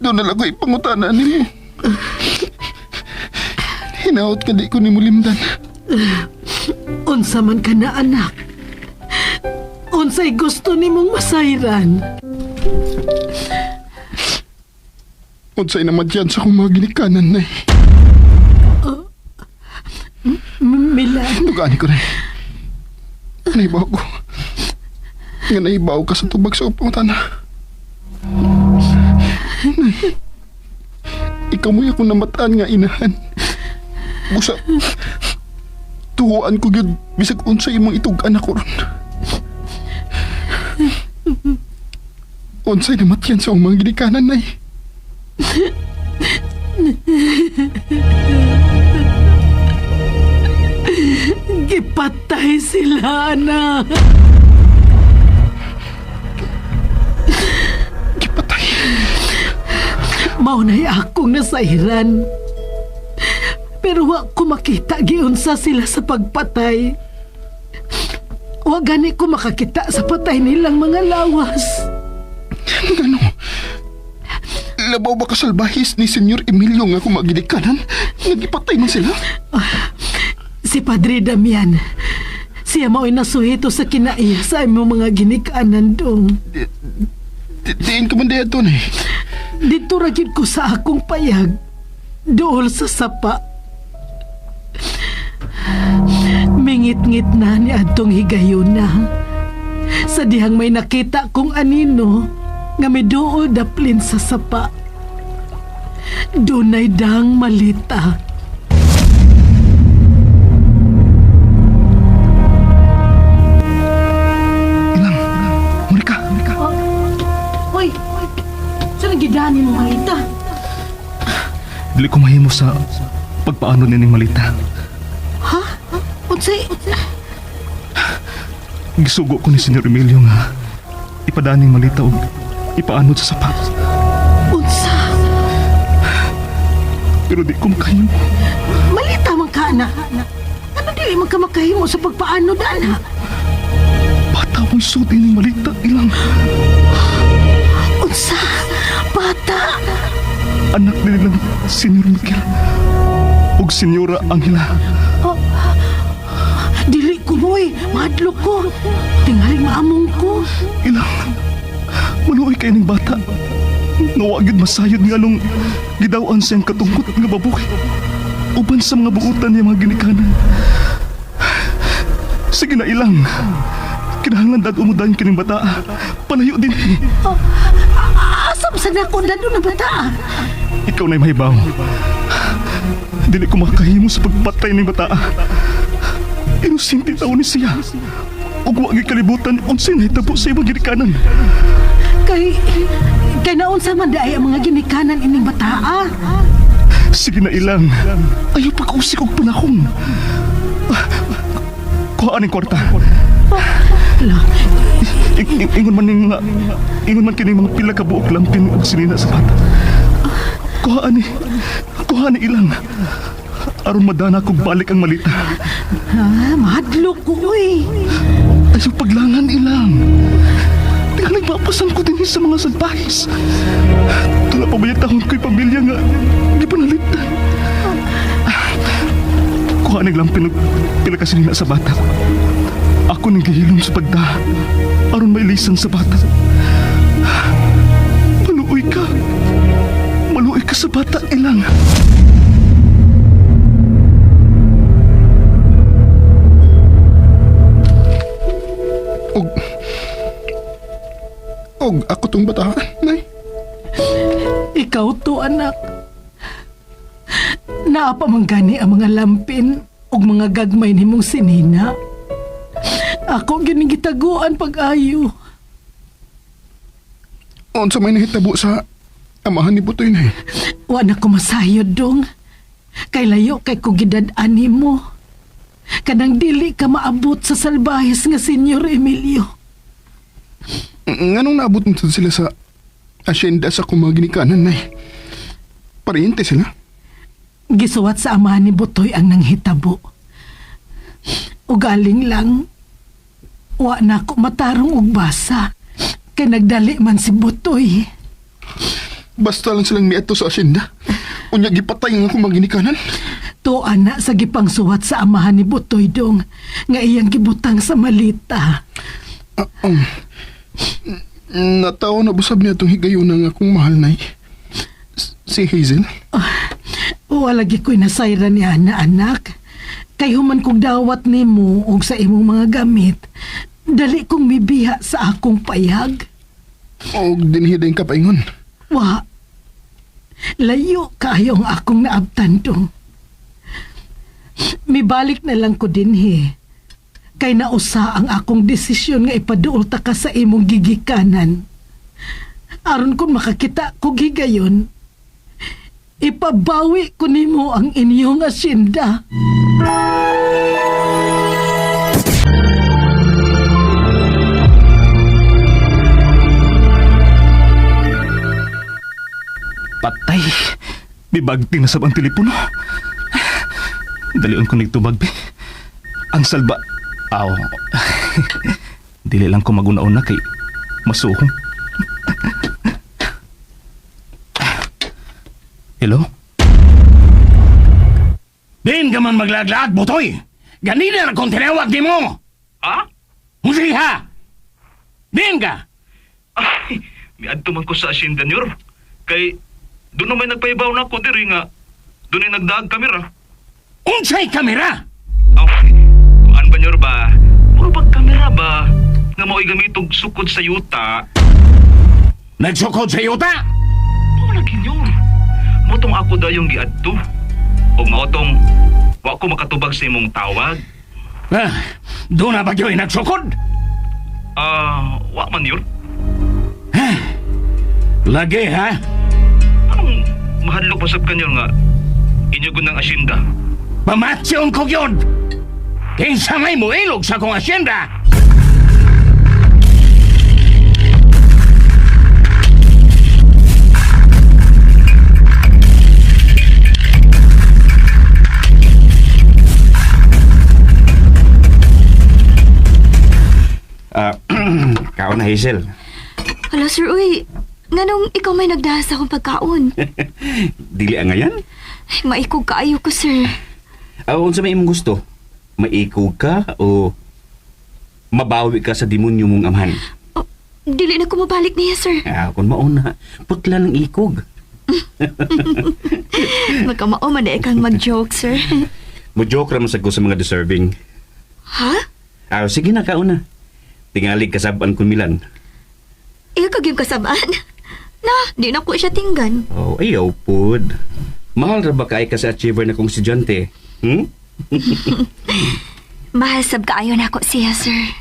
Doon na lang ko ipangutana nimo. Hinaot ka di ko nimo limdan. Unsa man ka na, anak. Unsay gusto nimong masayran. Unsay namadyan sa akong mga ginikanan, Nay. Milan, Dugaan ko, Nay. Naibaw ko. Nga naibaw ka sa tubag sa upangutana. Nay, ikaw mo'y akong namataan nga inahan. Busa, tuhuan ko gyud bisag unsa imong itug-an ako ron. Unsay namatyan sa akong mga ginikanan, Nay. Gipatay sila, anak. Gipatay. Mao na'y akong nasayran. Pero wa ko makita giunsa sila sa pagpatay. Wa gani ko makakita sa patay nilang mga lawas. Ngano? Labaw ba kasalbahis ni Senyor Emilio nga kung maginikanan? Nagipatay man sila? Si Padre Damian, siya mao'y nasuhito sa kinaiya sa imong mga ginikanan dong. Diin ka man diya to, Nay. Dito ra gyud ko sa akong payag, dool sa sapa. Mingit-ngit na ni adtong higayuna. Sa dihang may nakita kong anino nga miduol daplin sa sapa. Dunay dang malita. Ilang, muli ka, muli ka. Hoy, saan ang gidani mo malita? Dili ko mahimo sa pagpaano nining malita. Ha? Unsay? Gisugo ko ni Senyor Emilio nga ipadaning malita og ipaanod sa sapa. Unsa? Pero di ko makahimo. Malita man ka, anak. Ano dili man ka makahimo sa pagpaanod, anak? Bata mo'y sulti ning malita, Ilang. Unsa? Bata? Anak nilang Senyor Miguel ug Senyora Angela. Oh, dili ko, boy. Mahadlok ko. Tingaling maamong ko. Ilang, maluoy kay ning bata. Nga wa gyud masayod nga nung gidaw-an siyang katungkot nga babuhi uban sa mga buutan niya mga ginikanan. Sige na, Ilang. Kinahanglan dad umudan kining bata. Palayo din. Oh, asa sa nako dado na bata? Ikaw na'y mahibaw. Dili ko makahimo sa pagpatay ning bata. Inosente taon ni siya. Ug wa gyud kalibutan unsay nahitabo sa imong ginikanan. Kay naunsa man diay ang mga ginikanan ining bataa? Sige na, Ilang. Ayaw pag-usik og panahon. Kuha aning kwarta. Ala, Ingon man ning mga ingon man kining mga pila ka buok lampin og sinina sa bata. Kuha ani. Kuha ani, Ilang. Aron madana kog balik ang malita. Ah, mahadlok ko, uy. Ayaw paglangan, Ilang. Tingaling mapasan ko din sa mga salbahis. Tula pa ba taon ko'y pamilya nga di pa naliptan. Kuha ning lampin og pila ka sinina sa bata. Ako nang gihilom sa pagda aron mailisan sa bata. Maluoy ka. Maluoy ka sa bata, Ilang. Og ako tong bataan, Nay. Ikaw to, anak. Naa pa man gani ang mga lampin ug mga gagmay nimong sinina. Ako gyud gitaguan pag-ayo. Unsa may nahitabo sa amahan ni Butoy, Nay? Wa na ko masayod, dong. Kay layo kay ko gidad-an nimo. Kanang dili ka maabot sa salbahis nga Senyor Emilio. Nganong naabot nito sila sa asyenda sa akong mga ginikanan, Nay? Pariente sila. Gisuwat sa amahan ni Butoy ang nanghitabo. Ugaling lang, wa na ko matarong og basa. Kay nagdali man si Butoy. Basta lang silang miadto sa asyenda. Unya gipatay nga akong maginikanan. Tuan na sa gipangsuwat sa amahan ni Butoy dong nga iyang gibutang sa malita. Nataw na busab niya itong higayuna nga akong mahal, Nay. Si Hazel? Wala lagi ko'y nasayra ni Ana, anak. Kay human kong dawat nimo og sa imong mga gamit, dali kong mibiha sa akong payag. O dinhi din kapaingon. Wa. Layo kayo ang akong naabtan dong. Mibalik na lang ko dinhi. Kay nausa ang akong desisyon nga ipaduol ta ka sa imong gigikanan. Aron kung makakita ko gigayon, ipabawi ko nimo ang inyong asyenda. Patay. Bibagting na sab ang telepono. Dalion ko nagtubag, be. Ang salba. Aw. Dili lang ko maguna-una kay masuhong. Hello? Din ka man maglaglag, Butoy! Ganina na kong tinawag ni mo! Ha? Musiha! Din ka! Ay, miadto man ko sa asyenda nyor. Kay doon na may nagpaibaw na ako diri nga. Doon ay nagdaag kamera. Unsay kamera! Aw, kuan ba nyor ba? Puro ba kamera ba? Nga mao'y gamitog sukod sa yuta. Nagsukod sa yuta! Mao lagi nyor. Motong ako dayong giadto. Og mao tong wa ko makatubag sa imong tawag. Ah, doon na ba yo'y nagsukod? Ah, wa man nyor. Lagi ha? Anong mahadlok pa sab kanyo nga inyo gud ng asyenda? Pamatyon ko yun! Kinsa may muilog sa kong asyenda! Ah, kaon na Hazel. Hala, sir, uy. Nganong ikaw may nagdahas akong pagkaon? Dili ang ngayan? Ay, maikog kaayo ko, sir. Ah, unsa may imong gusto? Maikog ka o mabawi ka sa demonyo mong amahan? Oh, dili na ko mabalik niya, sir. Ah, kung mauna, putla ng ikog. Magkamao man na ikang mag-joke, sir. Mo-joke ra man sad ko sa mga deserving. Ha? Ah, sige na kauna. Tingali kasaban kun Milan. Iyo kag yung kasabaan. Na, di na ko siya tinggan. Oh, ayaw pud. Mahal ra ba kay ka sa achiever na kong estudyante? Hmm? Mahal sab kaayo na ako siya, sir.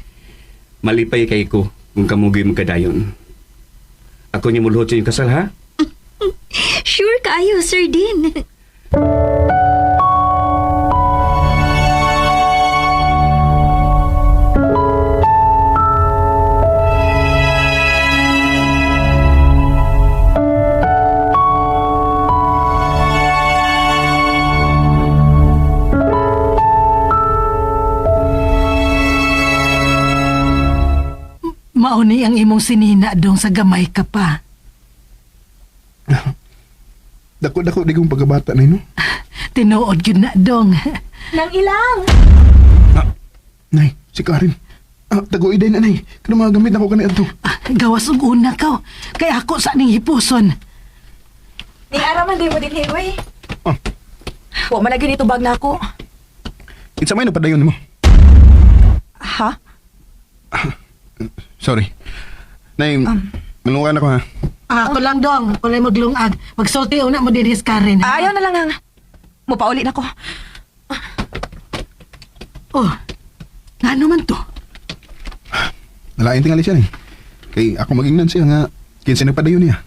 Malipay kay ko kung kamugoy mo kadayon. Ako niya mulhot sa inyong kasal, ha? Sure kaayo, sir din. Mauni ang imong sinina dong sa gamay ka pa. Dako-dako di kong pagkabata, Nay, no? Tinuod yun na dong. Nang ilang! Ah, Nay, si Karen. Ah, tagoy din na, Nay. Kano mga gamit ako kani adto. Ah, gawas og una ka. Kay ako sa ning hipuson. Ning araman di mo din hiway. Ah. Wa man lagi nito bag na ako. Kinsa may nagpadayon nimo? Ha? Sorry. Nay, um, ako ha. Ah, ako lang dong. Ako lang maglungag. Magsulti una mo din his Karen. ha? Ayaw na lang nang. Mupauli na ko. Oh, ngano man to? Nalain tingali siya ni. Kay ako magingnan siya nga kinsa nagpadayon niya.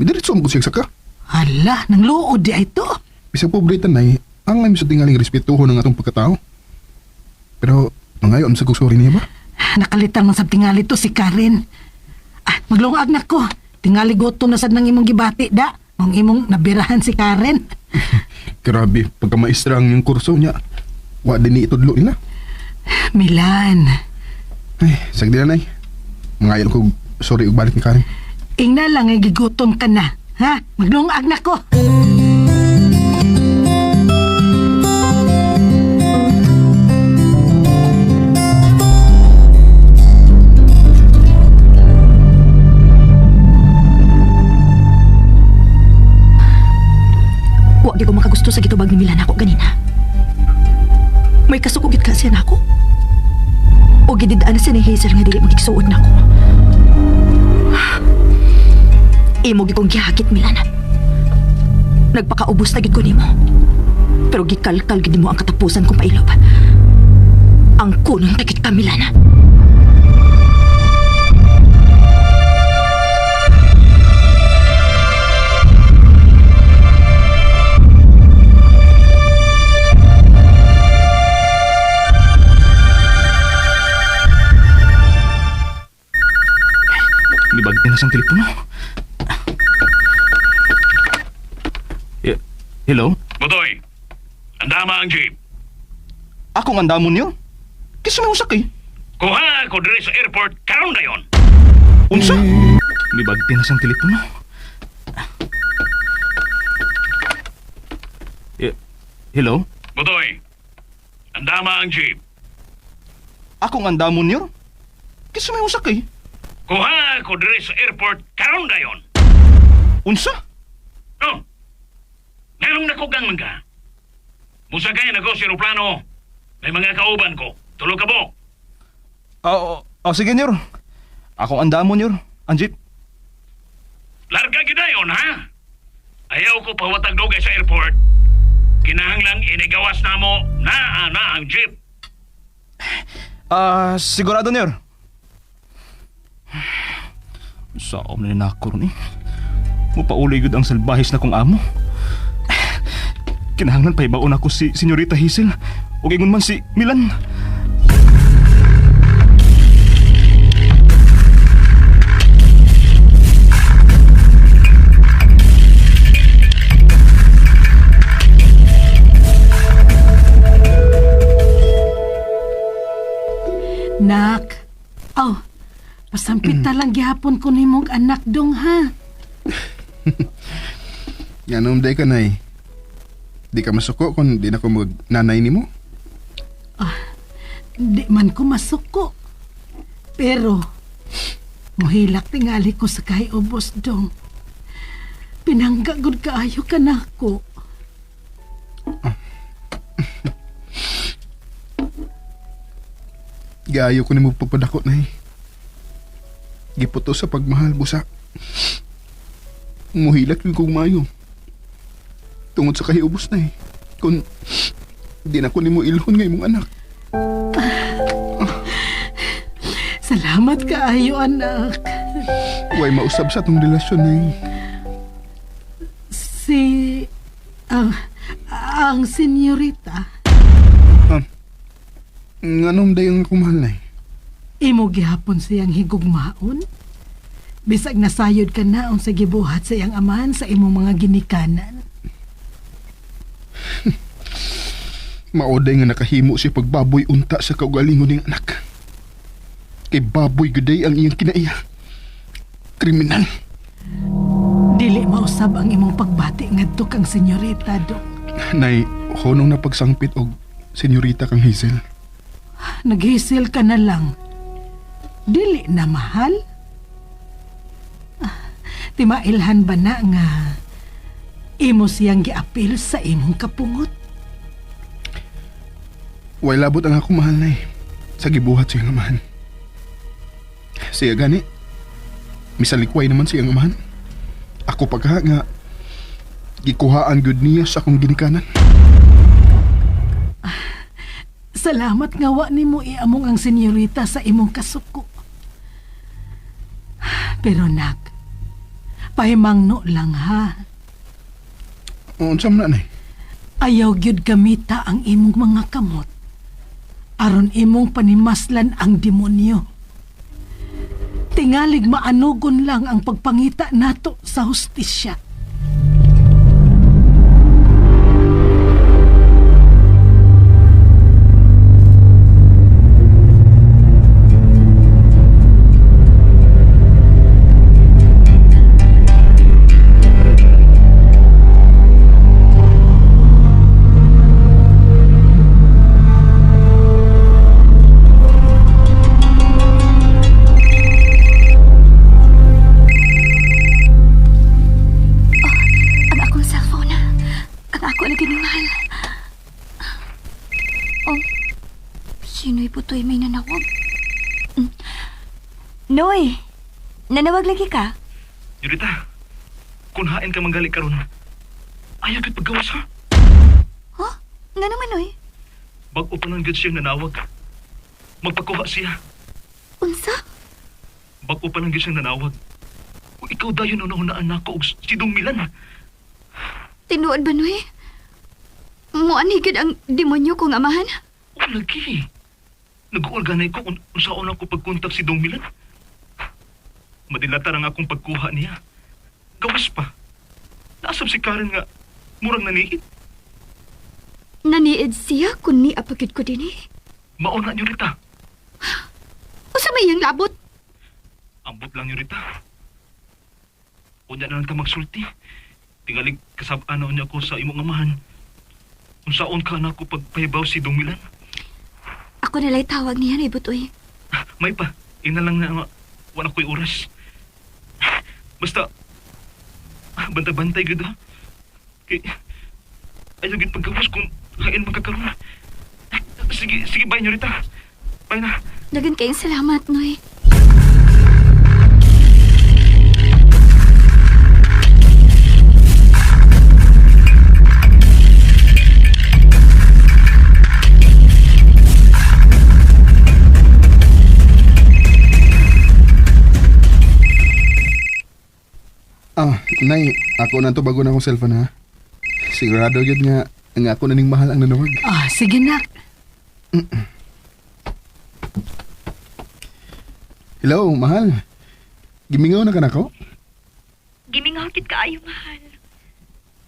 Midiretso mo ko siya saka. Hala, nang luod di ay to. Bisag pobre tanay, ang may sa tingaling respetuho ng atong pagkatao. Pero mangayo am sa kong sorry niya ba? Nakalitan man sa tingali to si Karen. Ah, maglungag na ko. Tingali gutom na sad nang imong gibati da. Mong imong nabirahan si Karen. Grabe, pagka maestra ang iyong kurso niya. Wa din ni itudlo nila. Milan, Ay, sagdi na nay. Mangayo ko sorry ug balik ni Karen. Ingna lang ay gigutom ka na, ha? Maglungag na ko. Wa gyud ko makagusto sa gitubag ni Milan ako ganina. May kasuko gyud ka siya nako. O gididaan na siya ni Hazel nga dili magigsuod nako. Imo gyud kong gihakit, Milan. Nagpakaubos na gyud ko nimo. Pero gikalkal gyud nimo ang katapusan kong pailob. Ang kunong tagit ka, Milan. Nibagti na siyang telepono. Hello? Butoy, andama ang jeep. Akong andamon niyo? Kisa may usak eh. Kuha ako diri sa airport karon dayon. Unsa? Nibagti na siyang telepono. Hello? Butoy, andama ang jeep. Akong andamon niyo? Kisa may usak eh. Kuha ako diri sa airport karon dayon. Unsa? Oh. Nganong nakugang man ka? Musakay na ko sa eroplano. May mga kauban ko. Tulo ka bo. Oo, oh, sige nyor. Akong andamon nyor. Ang jeep. Larga gidayon, ha? Ayaw ko pawatag dugay sa airport. Kinahanglang inigawas na mo naa na ang jeep. Sigurado nyor. Saom na nako ron eh. Mupauli gud ang salbahis na kong amo. Kinahanglan pa ibaon ako si Senyorita Hazel ug ingon man si Milan. Nak, oh, pasampit ta lang gihapon ko nimong anak dong ha. Nga day ka, Nay. Di ka masuko kung di na ko magnanay nimo. Di man ko masuko. Pero, muhilak tingali ko sa kay ubos dong. Pinangga gud kaayo ka nako. Gaayo ko nimo pagpadako, Nay. Giputo sa pagmahal, busa. Muhilak yung kong mayo. Tungod sa kahiubos, Nay. Kung di na ko nimo ilhon nga imong anak. Salamat kaayo anak. Way mausab sa atong relasyon, Nay. Si ang ang senyorita Nganong day ang akong mahal, Nay? Imo gihapon siyang higugmaon. Bisag nasayod ka na unsa gibuhat sa iyang amahan sa imong mga ginikanan. Maoday nga nakahimo siya pagbaboy unta sa kaugalingon ning anak. Kay baboy guday ang iyang kinaiya. Kriminal. Dili mausab ang imong pagbati ngadto kang senyorita do. Nay, honong na pagsangpit og senyorita kang Hazel. Naghisil ka na lang. Dili na mahal. Timailhan ba na nga imo siyang giapil sa imong kapungot? Way labot ang akong mahal, Nay. Sa gibuhat siyang amahan. Siya gani. Misalikway naman siyang amahan. Ako pagka nga gikuhaan gud niya sa akong ginikanan. Salamat nga wa nimo iamong ang senyorita sa imong kasuko. Pero nak, pahimangno lang ha. Unsa man na, Nay? Ayaw gyud gamita ang imong mga kamot. Aron imong panimaslan ang demonyo. Tingalig maanugon lang ang pagpangita nato sa hustisya. Noy, nanawag lagi ka? Yurita, kung hain ka manggali karon, ayaw gid paggawas ha. Huh? Nga naman, Noy? Bag-o pa nang gid siyang nanawag. Magpakuha siya. Unsa? Bag-o pa lang gid siyang nanawag. O ikaw dayon ang nahunaan nako og si Dong Milan. Tinuod ba, Noy? Muan higid ang demonyo kong amahan? O lagi. Nag-uorganay ko kung unsaon ako pagkontak si Dong Milan. Madilata ang akong pagkuha niya. Gawas pa. Naasab si Karen nga murang naniid. Naniid siya kun ni apagid ko dinhi. Mauna niyo Rita. Usa may iyang labot? Ambot lang niyo Rita. Unya na lang ta magsulti. Tingalig kasab-an na unya ko sa imong amahan. Unsaon ka na ako pagpahibaw si Dong Milan? Ako nala'y tawag niya, Noy Butoy. May pa, ina lang na nga, wala ko'y oras. Basta, bantay-bantay gud ha. Kay, ayaw gid paggawas kung hain magkakaroon. Sige, sige, bye nyo Rita. Bye na. Dagan kayong salamat, Noy. Ah, Nay, ako na to bago na akong cellphone ha. Sigurado gyud nga ang ako na ning mahal ang nanawag. Ah, sige nak. Hello, mahal. Gimingaw na ka nako? Gimingaw kit kaayo, mahal.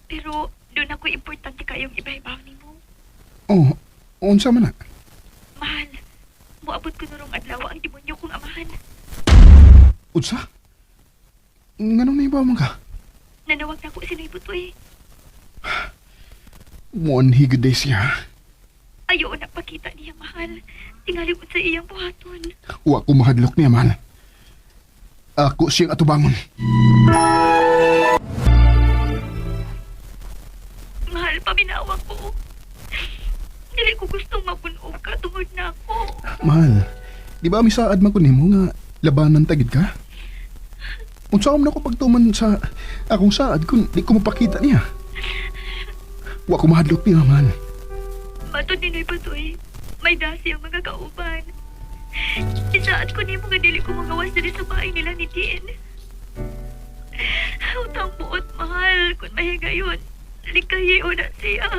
Pero doon ako importante kayong ibahibaw nimo. Oh, unsa man na? Mahal, muabot ko norong adlaw ang demonyo kong amahan. Unsa? Nganong naibaw man ka? Nanawag na ko si Noy Butoy. One higid day siya. Ayaw na pakita niya, mahal. Tingali ko sa iyang buhaton. Wa ko mahadlok niya, mahal. Ako siyang atubangon. Mahal, paminawa ko. Dili ko gustong mapunog ka tungod na ako. Mahal, di ba misaad man ko nimo nga labanan tagid ka? Unsa man ako pagtuman sa akong saad kung di ko mapakita niya. Wa ko mahadlok niya, mahal. Matod ni Noy Butoy, may dasi ang mga kauban. Isaad ko nimo nga dili ko magawas diri sa bahay nila ni Dean. Utang buot, mahal, kung mahigayon, likayo na siya.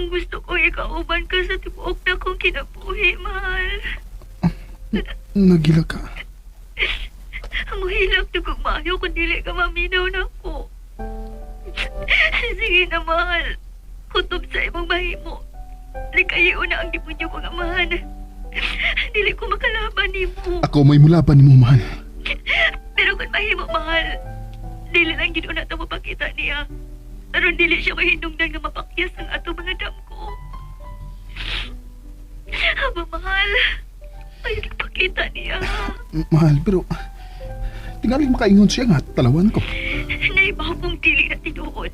Gusto ko ikauban ka sa tibuok na kong kinabuhi, mahal. Nagila ka. Mahilak na kung maayo kung dili ka maminaw na ako. Sige na, mahal. Kutob sa imong mahimo. Likayo na ang demonyo kong amahan. Dili ko makalaban nimo. Ako may mulaban nimo, mahal. Pero kung mahimo, mahal, dili lang gid una ta mapakita niya. Aron dili siya mahinungdan nga mapakyas ang ato mga damko. Aba, mahal. Ayaw nagpakita niya. Mahal, pero tingaling makaingon siya nga talawan ko. Naibaw kong dili na tinuod.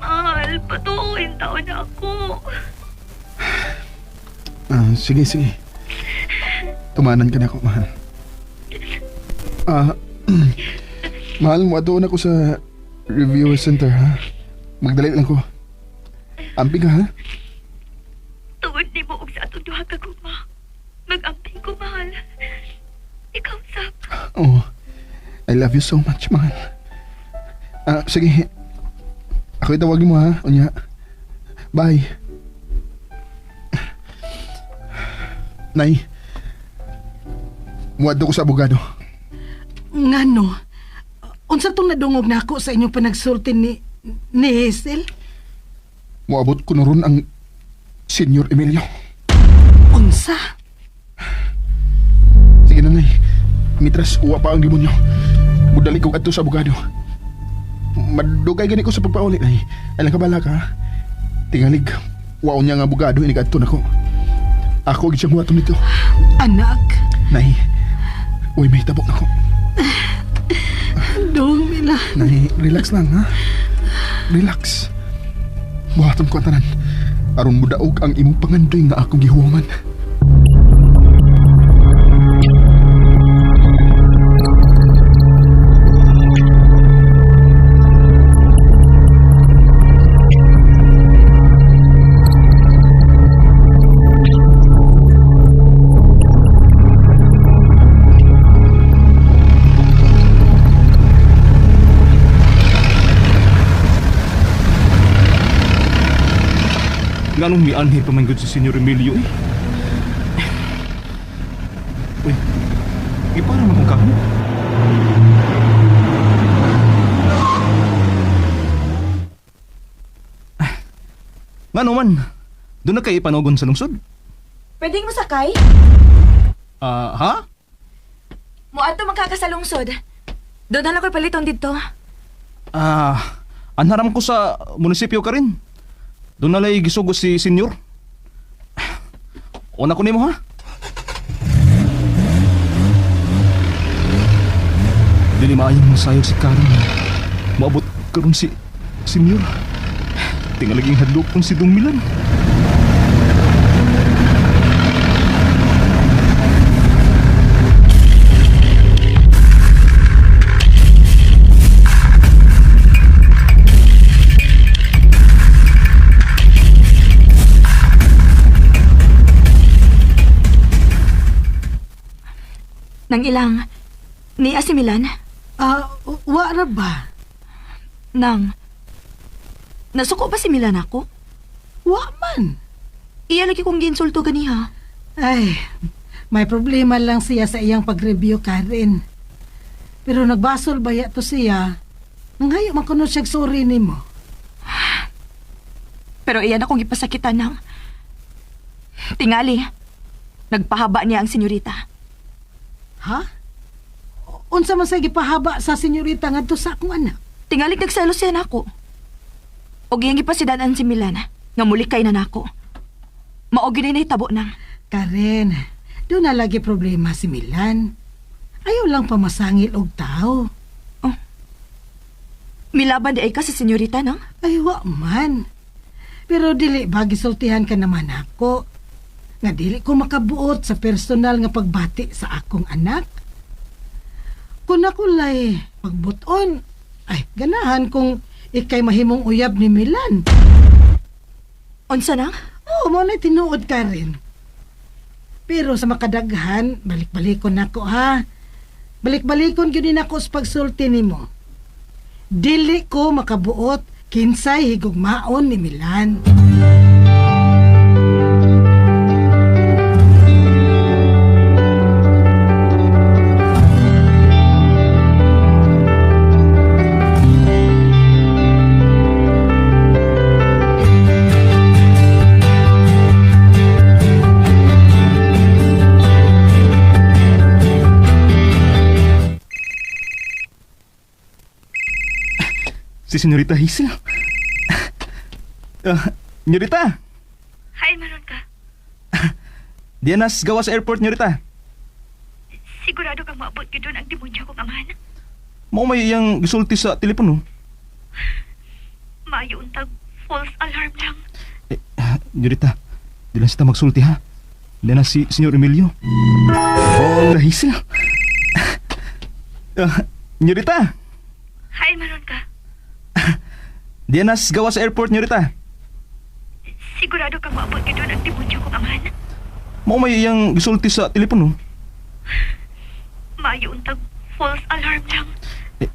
Mahal, patuuin taon na ako. Ah, sige, sige. Tumanan ka na ako, mahal. Ah, mahal mo, doon ako sa review center, ha? Magdali lang ko. Amping ka, ha? Tungod ni mo og sa atong duha ka gugma. Mag-amping ko, mahal. Ikaw, Sab. Oh, I love you so much, mahal. Ah, sige. Ako itawagin mo, ha? Unya. Bye. Nay, muadto ko sa abogado. Ngano? Unsa tong nadungog nako sa inyong panagsulti ni Hazel? Muabot ko na ron ang Senyor Emilio. Unsa? Sige na, Nay. Mitras, uwa pa ang demonyo. Mudali ko adto sa abogado. Madugay gani ko sa pagpauli, Nay. Alang kabala ka. Tingalig, waon niya nga abogado, inigadto nako. Ako gid siyang huwaton nito. Anak, Nay, uy, may tabok nako. dong Mila. Nay, relax lang, ha? Relax. Buhaton ko ang tanan. Aron mudaog ang imong pangandoy nga akong gihuman. Nganong mianhi pa man gud si Senyor Emilio eh. Uy, ipara man kong kahon. Ngano man, doon na kay ipanogon sa lungsod. Pwedeng masakay? Ah, ha? Muadto man ka sa lungsod. Doon na lang ko'y paliton didto. Ah, anharam ko sa munisipyo ka rin. Doon nalay gisugo si senyor. Una ko nimo ha. Dili maayong masayog si Karen. Maabot karon si senyor. Tingalaging hadlokon si Dong Milan. Nang ilang, niya si Milan. Ah, wa ra ba? Nang, nasuko ba si Milan ako? Wa man. Iya lagi kong giinsulto ganiha. Ay, may problema lang siya sa iyang pag-review, Karen. Pero nagbasol ba to siya? Nanghayo man kuno siya sorry nimo. Pero iyan akong gipasakitan ng... Tingali, nagpahaba niya ang senyorita. Ha? Unsa man sa gipahaba sa senyorita ngadto sa akong anak? Tingali nagselos siya nako. Og iyang gipasidanan si Milan, nga muli kay na nako. Mao gyud ay nahitabo nang. Karen, doon na lagi problema si Milan. Ayaw lang pamasangil og tao. Milaban di ay ka sa senyorita nang. Ay, wa man. Pero dili ba gisultihan ka naman ako? Nga dili ko makabuot sa personal nga pagbati sa akong anak. Kung ako lay pagbuton, ay ganahan kung ikay mahimong uyab ni Milan. Unsa nang? Oo, mo na tinuod ka rin. Pero sa makadaghan, balik-balikon nako ha. Balik-balikon gyud nako sa pagsulti nimo. Dili ko makabuot kinsay higugmaon ni Milan. Si Senyorita Hazel. Ah, Senyorita, Hi, maron ka. diyan nas gawa sa airport, Senyorita. Sigurado kang maabot gyud doon ang demonyo kong amahan. Mao may iyang gisulti sa telepono. Maayo untag false alarm lang. Eh, Senyorita, di lang sita magsulti ha. Di na si Senyor Emilio. Oh, Hazel. Ah, Senyorita, Hi, maron ka. di nas gawa sa airport, Senyorita. Sigurado kang maabot gyud doon ang demonyo kong amahan. Mao may iyang gisulti sa telepono. Maayo untag false alarm lang. Eh,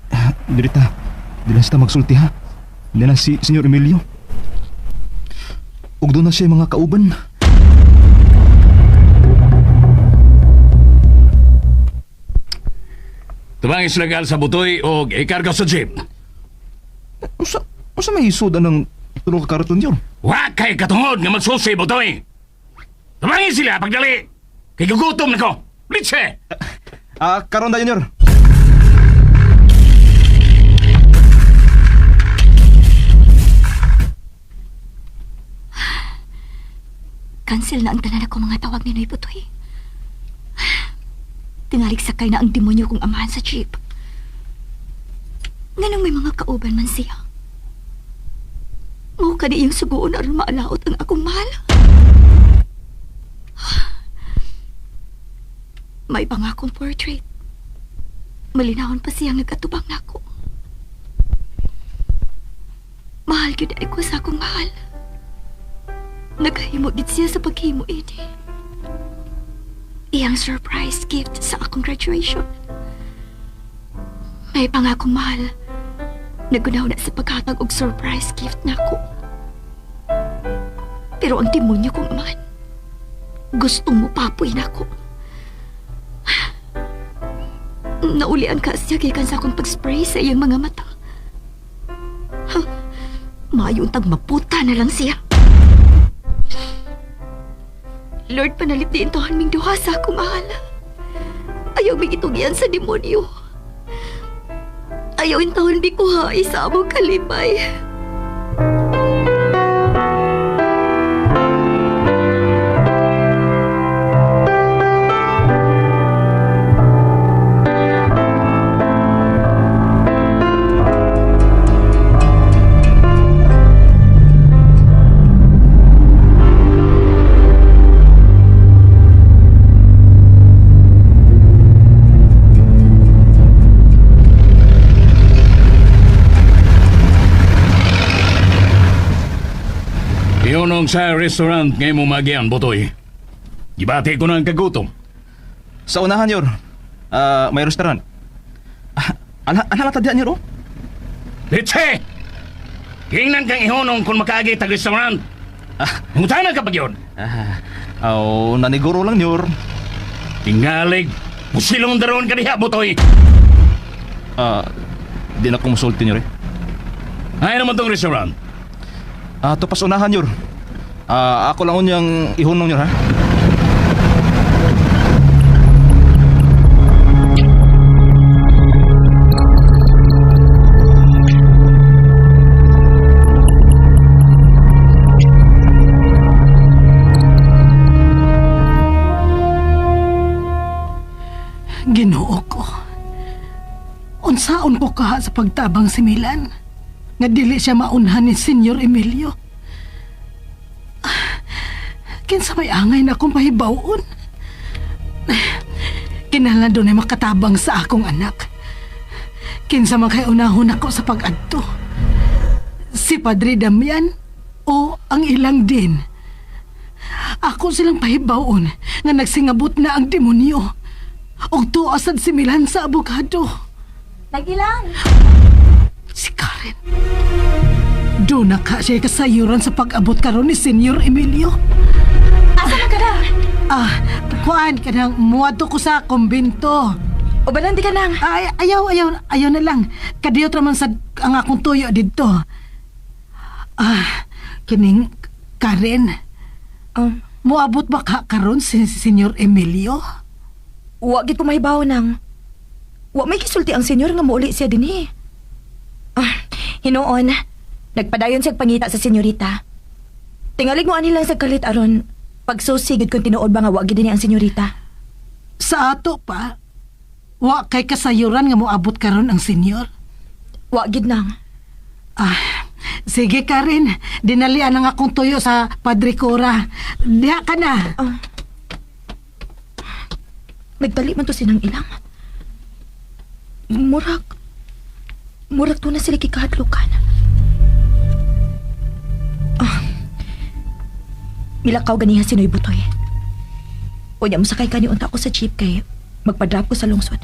Senyorita, di lang sita magsulti ha. Di na si Senyor Emilio. Ug doon na siya mga kauban. Tumangis legal sa butoy o ikarga sa jeep. Unsa unsa may isuda ng tulo ka karaton yun? Wa kay katungod nga magsusi butoy. Tumangin sila pagdali. Kay gugutom na ko. Litse! Ah, karon da Junior. Cancel na ang tanan ako mga tawag ni Noy Butoy. Tingalig sakay na ang demonyo kong amahan sa jeep. Nganong may mga kauban man siya. Mao ka di iyong suguon aron maalaot ang akong mahal. May pangakong portrait. Malinahon pa siyang nag-atubang nako. Mahal gyud ay ko sa akong mahal. Naghimo gid siya sa paghimo ini. Iyang surprise gift sa akong graduation. May pangakong mahal. Nagunaw na sa paghatag og surprise gift nako. Pero ang demonyo kong amahan, gustong mo papoy na ako. Naulian ka siya gikan sa akong pag-spray sa iyang mga mata. Ha? Maayo untag maputa na lang siya. Lord, panalip di intohan ming duha sa akong mahal. Ayaw ming itugyan sa demonyo. Ayaw intahon bi ko ha, isa among kalipay. Yunong sa restaurant ngayon mo magian, Butoy. Gibati ko na ang kagutom. Sa unahan, Yor. Ah, may restaurant. Ah, ala ala tadian, Yor, oh. Litse! Hingnan kang ihunong kung makaagi tag restaurant. Ah. Ngutana ka pag yun. Ah, aw, naniguro lang, Yor. Tingalig. Pusilong daron ka diha, Butoy. Ah, di na ko musulti, Yor, eh. Ay naman tong restaurant. Ah, to pas unahan, Yor. Ah, ako lang unyang ihunong, Yor, ha? Ginoo ko. Unsaon ko kaha sa pagtabang si Milan? Nga dili siya maunhan ni Senyor Emilio. Ah, kinsa may angay na akong pahibawon. Kinahanglan doon ay makatabang sa akong anak. Kinsa man kay unahon ako sa pag-adto. Si Padre Damian o ang ilang din. Ako silang pahibawon nga nagsingabot na ang demonyo. Og tuasad si Milan sa abogado. Nagilang! Si Karen. Doon na ka siya kasayuran sa pag-abot karon ni Senyor Emilio. Asa man ka na? Ah, kuan ka nang muadto ko sa kumbinto. O balandi ka nang? Ay, ayaw, ayaw, ayaw na lang. Kadiyot raman sa ang akong tuyo didto. Ah, kining Karen. Moabot ba ka karon si Senyor Emilio? Wa gid ko mahibaw nang. Wa may gisulti ang senyor nga muuli siya dinhi. Ah, hinuon. Nagpadayon siya pangita sa senyorita. Tingalig mo ani lang sa kalit aron pagsusi gid kung tinuod ba nga wa gid dinhi ang senyorita. Sa ato pa, wa kay kasayuran nga moabot karon ang senyor. Wa gid nang. Ah, sige Karen, dinalian ang akong tuyo sa Padre Cora. Diha ka na. Nagdali man to sinang ilang. Murag murag to na sila kikahadlukan. Ah. Milakaw ganiha si Noy Butoy. Unya mo sakay kani unta ko sa jeep kay magpa-drop ko sa lungsod.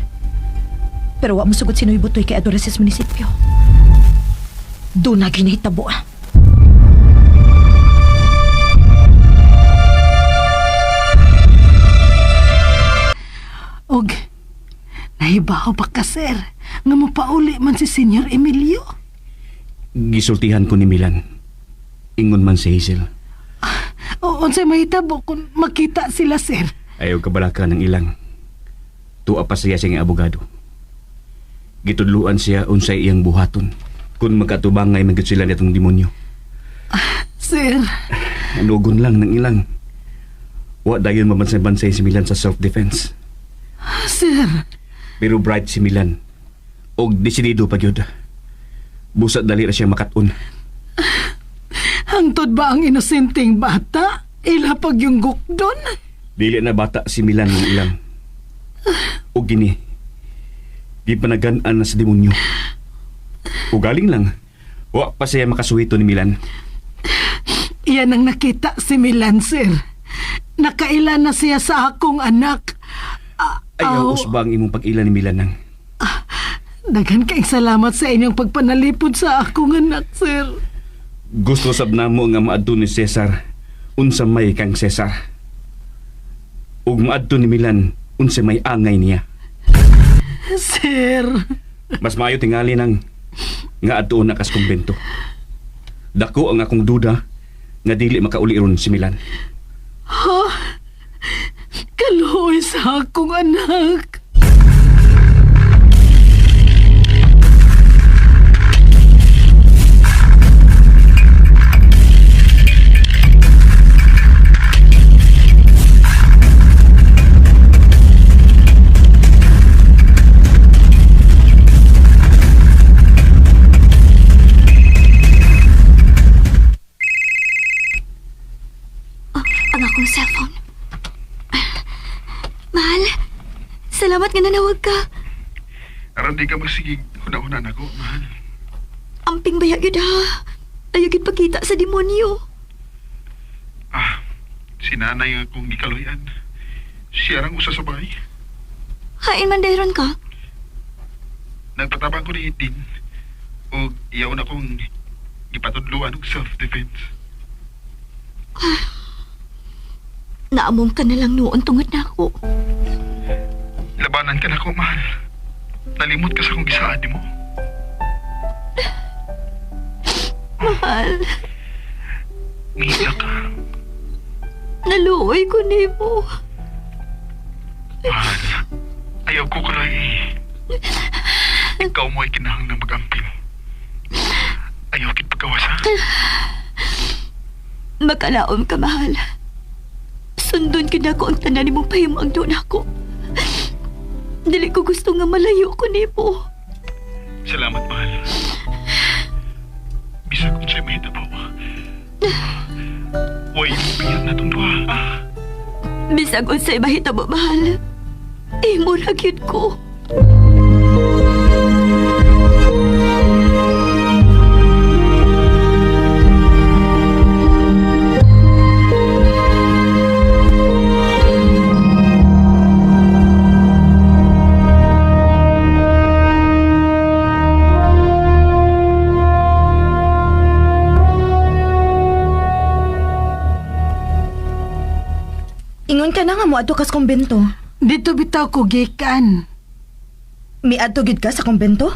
Pero wa mo sugod si Noy Butoy kay adora sa munisipyo. Doon na ginahitabo ah. Og, nahibaw pa ka, sir, nga mopauli man si Senyor Emilio. Gisultihan ko ni Milan. Ingon man si Hazel. O, unsay mahitabo kung makita sila, sir. Ayaw kabalaka ng ilang. Tuwa pa siya siyang abogado. Gitudluan siya unsay iyang buhaton. Kung magkatubangay man gyud sila nitong demonyo. Sir, Anugon lang ng ilang. Wa dayon mabansay-bansay si Milan sa self-defense. sir, Pero bright si Milan. Og desidido pa gyud. Busat dali ra siya makatun. hangtod ba ang inosenteng bata? Ila pag yung gukdon? Dili na bata si Milan ng ilang. Og gini. Di pa nagan-an na sa demonyo. Ugaling lang. Wa pa siya makasuhito ni Milan. Iyan ang nakita si Milan, sir. Nakaila na siya sa akong anak. Ayaw Aw. usba ang imong pag-ila ni Milan nang. Daghan kayong salamat sa inyong pagpanalipod sa akong anak, sir. Gusto sab namo nga maadto ni Cesar. unsa may kang Cesar. Ug maadto ni Milan unsa may angay niya. Sir, Mas maayo tingali nang nga adto na kas kumbento. Dako ang akong duda nga dili makauli ron si Milan. Kaluoy sa akong anak. Oh, ang akong cellphone. Mahal, salamat nga nanawag ka. Aron di ka masigig huna-huna nako, mahal. Amping baya gyud ha. Ayaw gyud pagkita sa demonyo. Ah, si nanay ang akong gikaluyan. Siya rang usa sa bahay. Hain man dayron ka. Nagpatabang ko ni Din. O iyaw na kong gipatudluan og self-defense. Naamom ka na lang noon tungod na ako. Labanan ka na ko, mahal. Nalimot ka sa kong gisaad mo. Mahal, Ngita ka. naluoy ko nimo. Mahal. Ayaw ko kalay. Ikaw mo ay kinahang na mag-amping. Ayaw kit pagkawas, ha? Makalaom ka, mahal. Sundon ka na ko ang tanan nimong pahimang doon ako. Dili ko gusto nga malayo ko nimo. Salamat, mahal. Bisag kung sa'yo mahitabo. Huwag mo na itong duha, ah. Bisag unsay mahitabo, mahal. Imo ra gyud ko. Ingon ka na nga moadto kas kumbento. Dito bitaw ko gikan. Miadto gyud ka sa kumbento?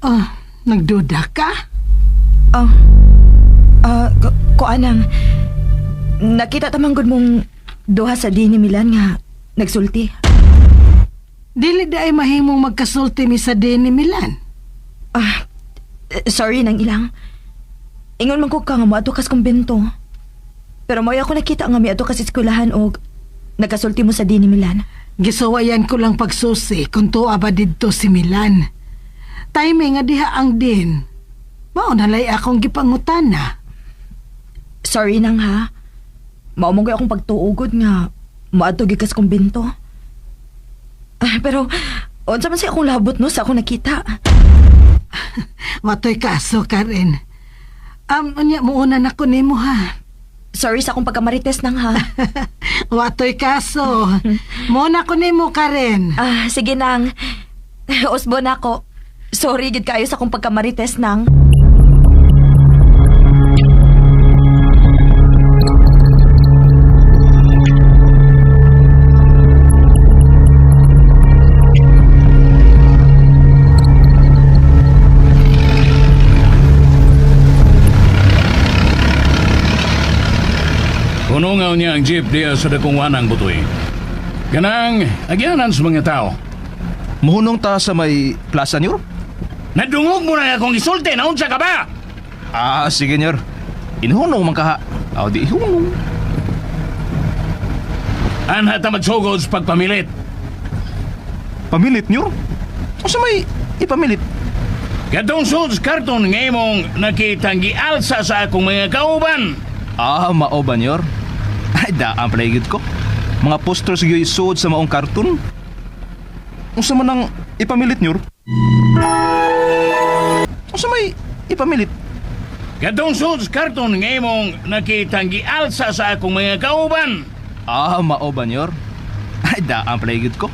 Oh, nagduda ka? Oh. Ah, ko anang. Nakita tamang gud mong duha sa di ni Milan nga nagsulti. Dili di ay mahimong magkasulti mi sa din ni Milan. Ah, sorry nang ilang. Ingon man ko ka nga moadto kas kumbento. Pero mo'y ako nakita nga miadto kas eskwelahan og nagkasulti mo sa di ni Milan. Gisuwayan ko lang pagsusi kung tuwa ba didto si Milan. Timing nga diha ang din. Mao nalay akong gipangutana. Sorry nang ha. Mao man akong pagtuugod nga moadto gyud kas kumbento. Ah, pero unsa man say akong labot no sa akong nakita. Watoy kaso ka rin. Unya muuna na ko nimo ha. Sorry sa akong pagkamarites nang ha. Watoy kaso. Muuna ko nimo ka rin. Ah, sige nang. Usbo na ako. Sorry gid kayo sa akong pagkamarites nang. Hunungaw niya ang jeep diya sa dakong wanang butoy. Kanang agyanan sa mga tao. Muhunong ta sa may plaza nyor? Nadungog mo na akong isulti na unsa ka ba? Ah, sige nyor. Inhunong man kaha. Aw di ihunong. Anha ta magsugod sa pagpamilit. Pamilit nyor? Unsa may ipamilit? Katong sulds karton nga imong nakitang gialsa sa akong mga kauban. Ah, mao ba nyor? Ay, daan pala gyud ko. Mga posters gyud isuod sa maong karton. Unsa man ang ipamilit nyor? Unsa may ipamilit? Katong sulds karton nga imong nakitang gialsa sa akong mga kauban. Ah, mao ba nyor? Ay, daan pala gyud ko.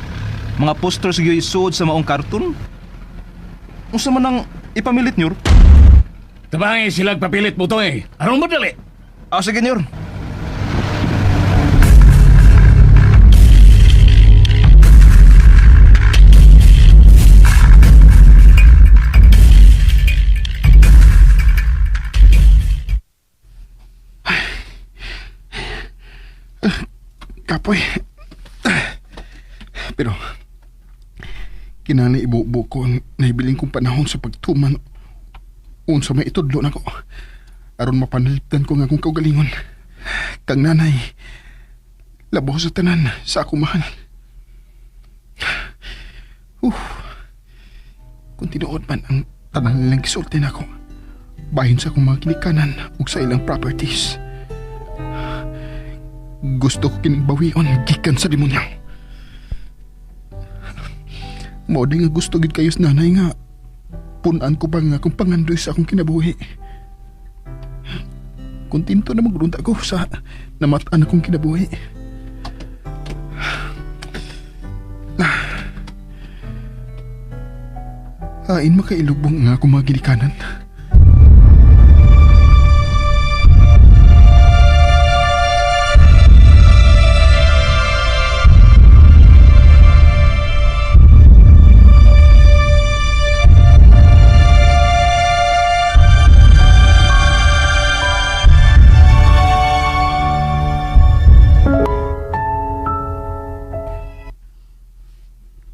Mga posters gyud isuod sa maong karton. Unsa man ang ipamilit nyor? Tabangi silag papilit butoy. Aron madali. Ah, sige nyor. Kapoy. Pero kinahanglan ibubo ko ang nahibiling kong panahon sa pagtuman unsa may itudlo nako aron mapanalipdan ko nga akong kaugalingon. Kang nanay, labaw sa tanan sa akong mahal. Kung tinuod man ang tanan nilang gisulti nako, bahin sa akong mga ginikanan ug sa ilang properties. Gusto ko kining bawion gikan sa demonyo. Mao di nga gusto gid kayo sa nanay nga punan ko pa nga akong pangandoy sa akong kinabuhi. Kontento na magrunta ko sa namatan akong kinabuhi. Hain makailubong nga akong mga ginikanan.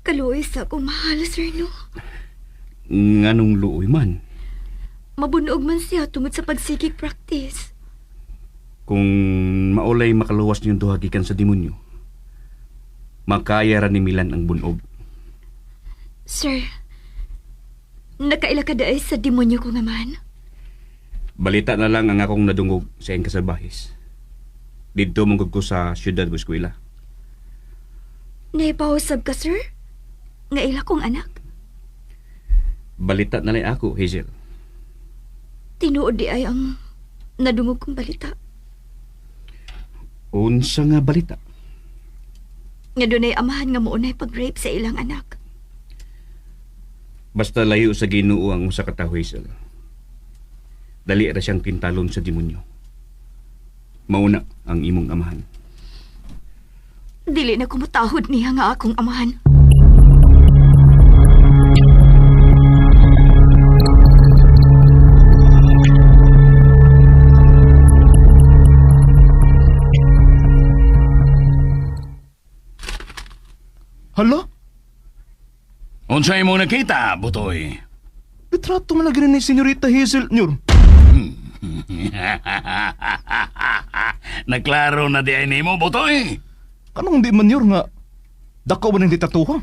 Kaluoy sa akong mahal, sir, no? Nganong luoy man. Mabunog man siya tungod sa pagsigig practice. Kung maulay makaluwas niyong duha gikan sa demonyo, makaya ra ni Milan ang bunob. Sir, nakaila ka daay sa demonyo ko nga man. Balita na lang ang akong nadungog sa iyang kasalbahis. Didto manggod ko sa siyudad o eskwela. Naipausab ka, sir? Nga ila kong anak. Balita na lang ako, Hazel. Tinuod di ay ang nadungog kong balita. Unsa nga balita? Nga dunay amahan nga muunay pag-rape sa ilang anak. Basta layo sa Ginoo ang usa ka tawo, Hazel. Dali ra siyang tintalon sa demonyo. Mauna ang imong amahan. Dili na kumutahod niya nga akong amahan. Hala? Unsa imong nakita, Butoy? Litrato man lagi ni Senyorita Hazel, Nyor. Naklaro na di ay nimo, Butoy. Anong di man, Nyor, nga dako ba ng litrato ha?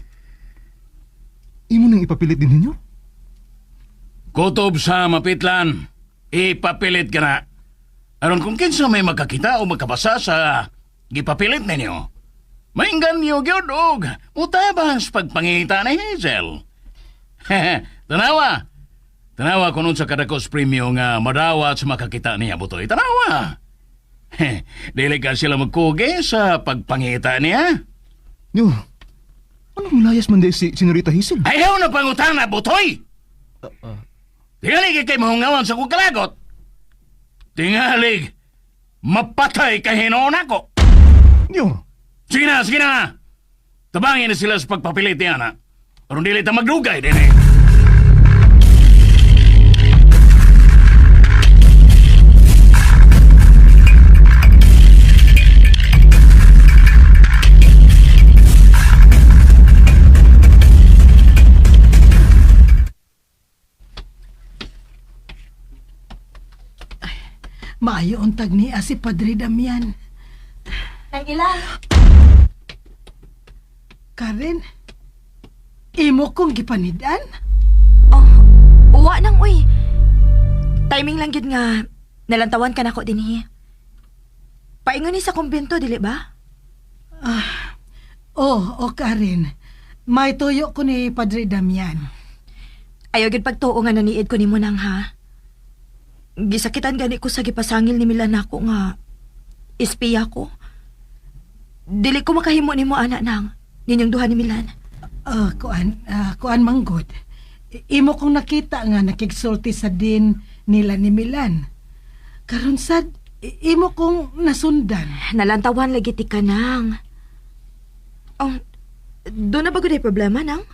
Imo nang ipapilit din ninyo? Kutob sa mapitlan, ipapilit ka na. Aron kung kinsa may magkakita o magkabasa sa gipapilit ninyo, mainggan niyo gyud og mutabang sa pagpangita ni Hazel. Tanawa. Tanawa kung unsa kadako sa premyo nga madawat sa makakita niya, Butoy. Tanawa. Dili ka sila magkugi sa pagpangita niya. Nyor, anong mulayas man di si Senyorita Hazel? Ayaw na pangutana, Butoy! Tingalig kay mahungawan sa kong kalagot. Tingalig, mapatay ka hinoon ako. Nyor, Sige na, sige na! Tabangin na sila sa pagpapilit niya na. Aron dili ta magdugay din eh. Maayo untag niya si Padre Damian. Nang ila. Karen, imo kong gipanidan? Oh, uwa nang uy. Timing lang gyud nga nalantawan ka nako dinhi. Paingon ni sa kumbento dili ba? Oh, oh Karen, may tuyo ko ni Padre Damian. Ayaw gyud pagtuo nga naniid ko nimo nang ha. Gisakitan gani ko sa gipasangil ni Milan nako nga espiya ko. Dili ko makahimo nimo ana nang ninyong duha ni Milan. Ah, kuan, kuan manggod. Imo kong nakita nga nakigsulti sa din nila ni Milan. Karon sad, imo kong nasundan. Nalantawan lagi ti ka nang. Oh, doon na ba gud ay problema nang?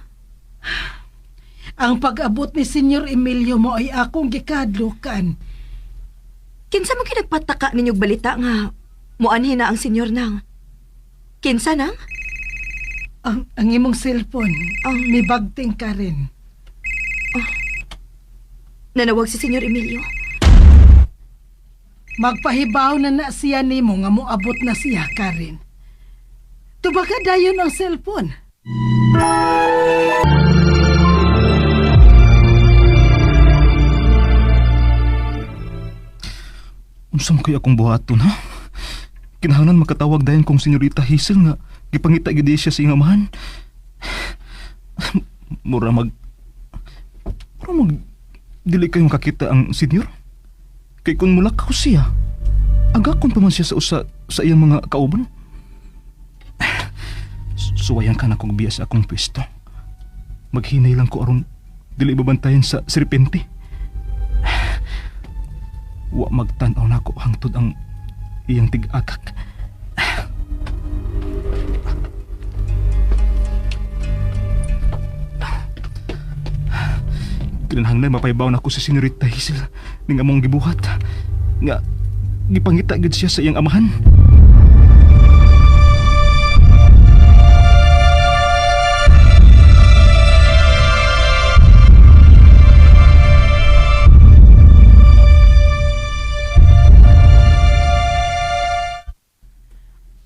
Ang pag-abot ni Senyor Emilio mo ay akong gikadlukan. Kinsa man kinagpataka ninyog balita nga muanhin na ang senyor nang. Kinsa nang? Ang imong cellphone, Ang- may bagting ka rin. Nanawag si Senyor Emilio. Magpahibaw na na siya nimo nga moabot na siya, Karen. Tubaka dayon ang cellphone. Unsa man kay akong buhaton ha? Kinahanglan makatawag dayon kong Senyorita Hazel nga gipangita gyud siya sa iyang amahan. Mura mag dili kayo makakita ang senyor. Kay kun mulakaw siya, agakon pa man siya sa usa sa iyang mga kauban. Suwayan ka na kong biya sa akong pwesto. Maghinay lang ko aron dili babantayan sa serpente. Wa magtan-aw nako hangtod ang iyang tig-agak. Kinahanglan mapaybaw nako si Senyorita Hazel ning among gibuhat nga gipangita gid siya sa iyang amahan.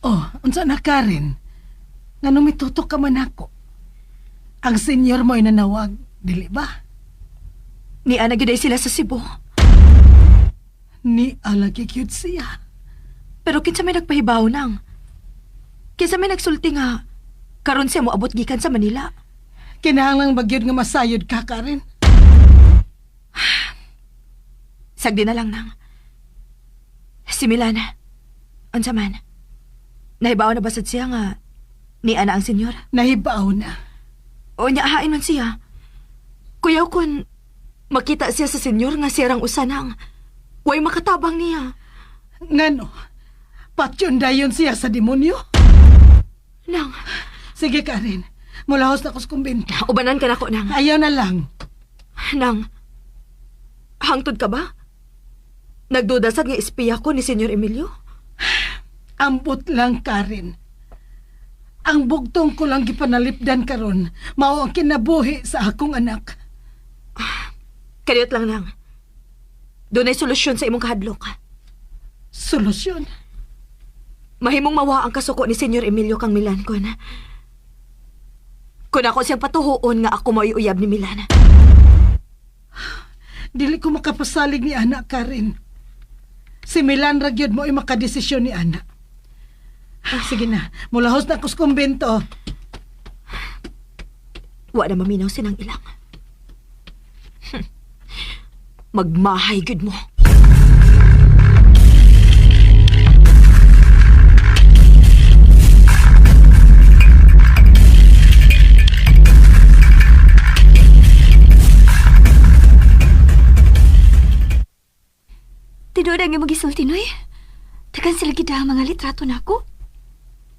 Oh, unsa na Karen? Nga mitutok ka man ako. Ang senyor mo'y nanawag, dili ba? Ni ana gyud ay sila sa Cebu. Ni alagi gyud siya. Pero kinsa may nagpahibaw nang? Kinsa may nagsulti nga karon siya moabot gikan sa Manila. Kinahanglan ba gyud nga masayod ka, Karen? Sagdi na lang nang. Si Milan, unsa man? Nahibaw na basad siya nga ni ana ang senyor. Nahibaw na. O niya hain man siya. Kuyaw kun makita siya sa senyor nga siyarang usanang. Way makatabang niya. Ngano? Patyon dayon siya sa demonyo? Nang, Sige, Karen. Mulahos na ko sa kumbento. ubanan ka nako nang. Ayaw na lang. Nang, hangtod ka ba? Nagduda sad nga espiya ko ni Senyor Emilio? Ambot lang, Karen. Ang bugtong ko lang gipanalipdan karon, mao ang kinabuhi sa akong anak. Kadiyot lang nang. Doon ay solusyon sa imong kahadlok. Solusyon. Mahimong mawa ang kasuko ni Senyor Emilio kang Milan kon. Kun ako siyang patuhuon nga ako mo'y uyab ni Milan. Dili ko makapasalig ni anak, Karen. Si Milan ra gyud mo'y makadesisyon ni anak. Ah, sige na, mulahos na ako sa kumbento. Wa na maminaw sinang ilang. Magmahay gud mo. Tinuod ang imong gisulti, Noy. Tagan sila gid ang mga litrato nako.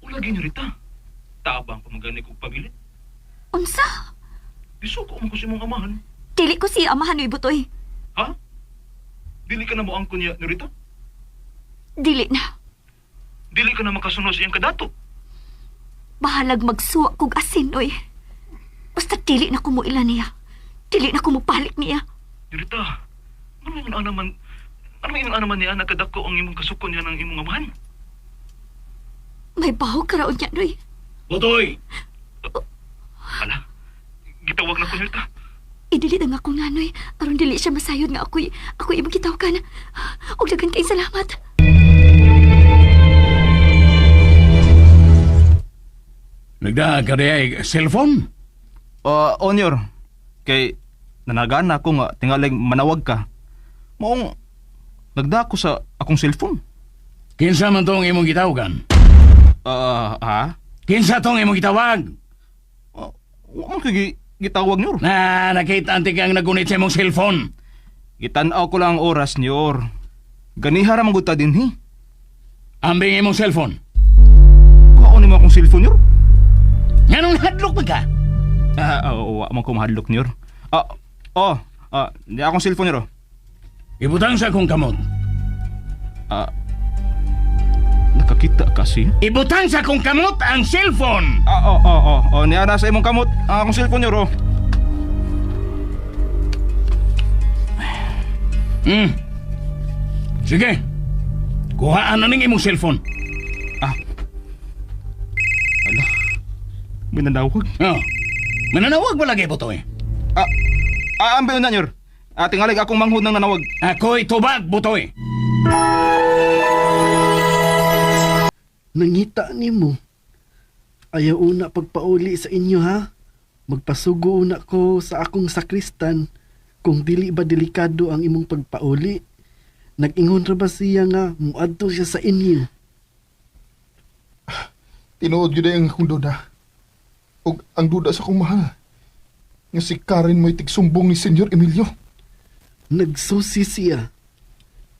Wala Senyorita. Tabang pa magani kog pabilit. Unsa? Gisuko man ko sa imong amahan. Dili ko siya amahan, Noy Butoy. Ha? Dili ka na mo angkon niya, Norita? Dili na. Dili ka na makasunod sa iyang kadato. Bahalag magsuwa kog asin, Noy. Basta dili na ko muila niya. Dili na ko mupalik niya. Norita, ano ingon ana man ano ingon ana man niya nakadako ang imong kasuko niya ng imong amahan? May baho karaon niya, Noy. Butoy! Ala, gitawag na ko Norita. Idili ang akong nanoy. Aron dili siya masayod nga ako'y ako'y imong gitawgan. Og daghan kay salamat. Nagdaag ka ay cellphone? Onyor, kay nanagaan na ako nga tingaling manawag ka. Maong nagda ako sa akong cellphone. Kinsa man tong imong gitawagan? Ha? Kinsa tong imong gitawag? Wa man kay gitawag niyor. Na nakita antik ang nagunit sa imong cellphone. Gitan-aw ko lang ang oras niyor. Ganiha ra man gud ta dinhi. Ambing imong cellphone. Kuhaon nimo akong cellphone niyor. Nganong hadlok pa ka? Wa man ko mahadlok niyor. Oh, di akong cellphone niyor. Ibutang sa akong kamot. Nakakita ka siya? Ibutang sa akong kamot ang cellphone. Ah, oh, oh, oh, oh, niya na sa imong kamot. Ang akong cellphone nyo, ro. Sige. Kuhaan na ning imong cellphone. Ah. Ala. May nanawag. Oh. Mananawag ba lagi butoy? Ah, ah, ang na, nyor. Ah, tingalig akong manghud ng nanawag. Ako'y tubag, butoy. Nangita nimo. Ayaw una pagpauli sa inyo ha. Magpasugo una ko sa akong sakristan kung dili ba delikado ang imong pagpauli. Nag-ingon ra ba siya nga muadto siya sa inyo? Tinuod gyud ay ang akong duda. Ug ang duda sa akong mahal. Nga si Karen mo'y tigsumbong ni Senyor Emilio. Nagsusi siya.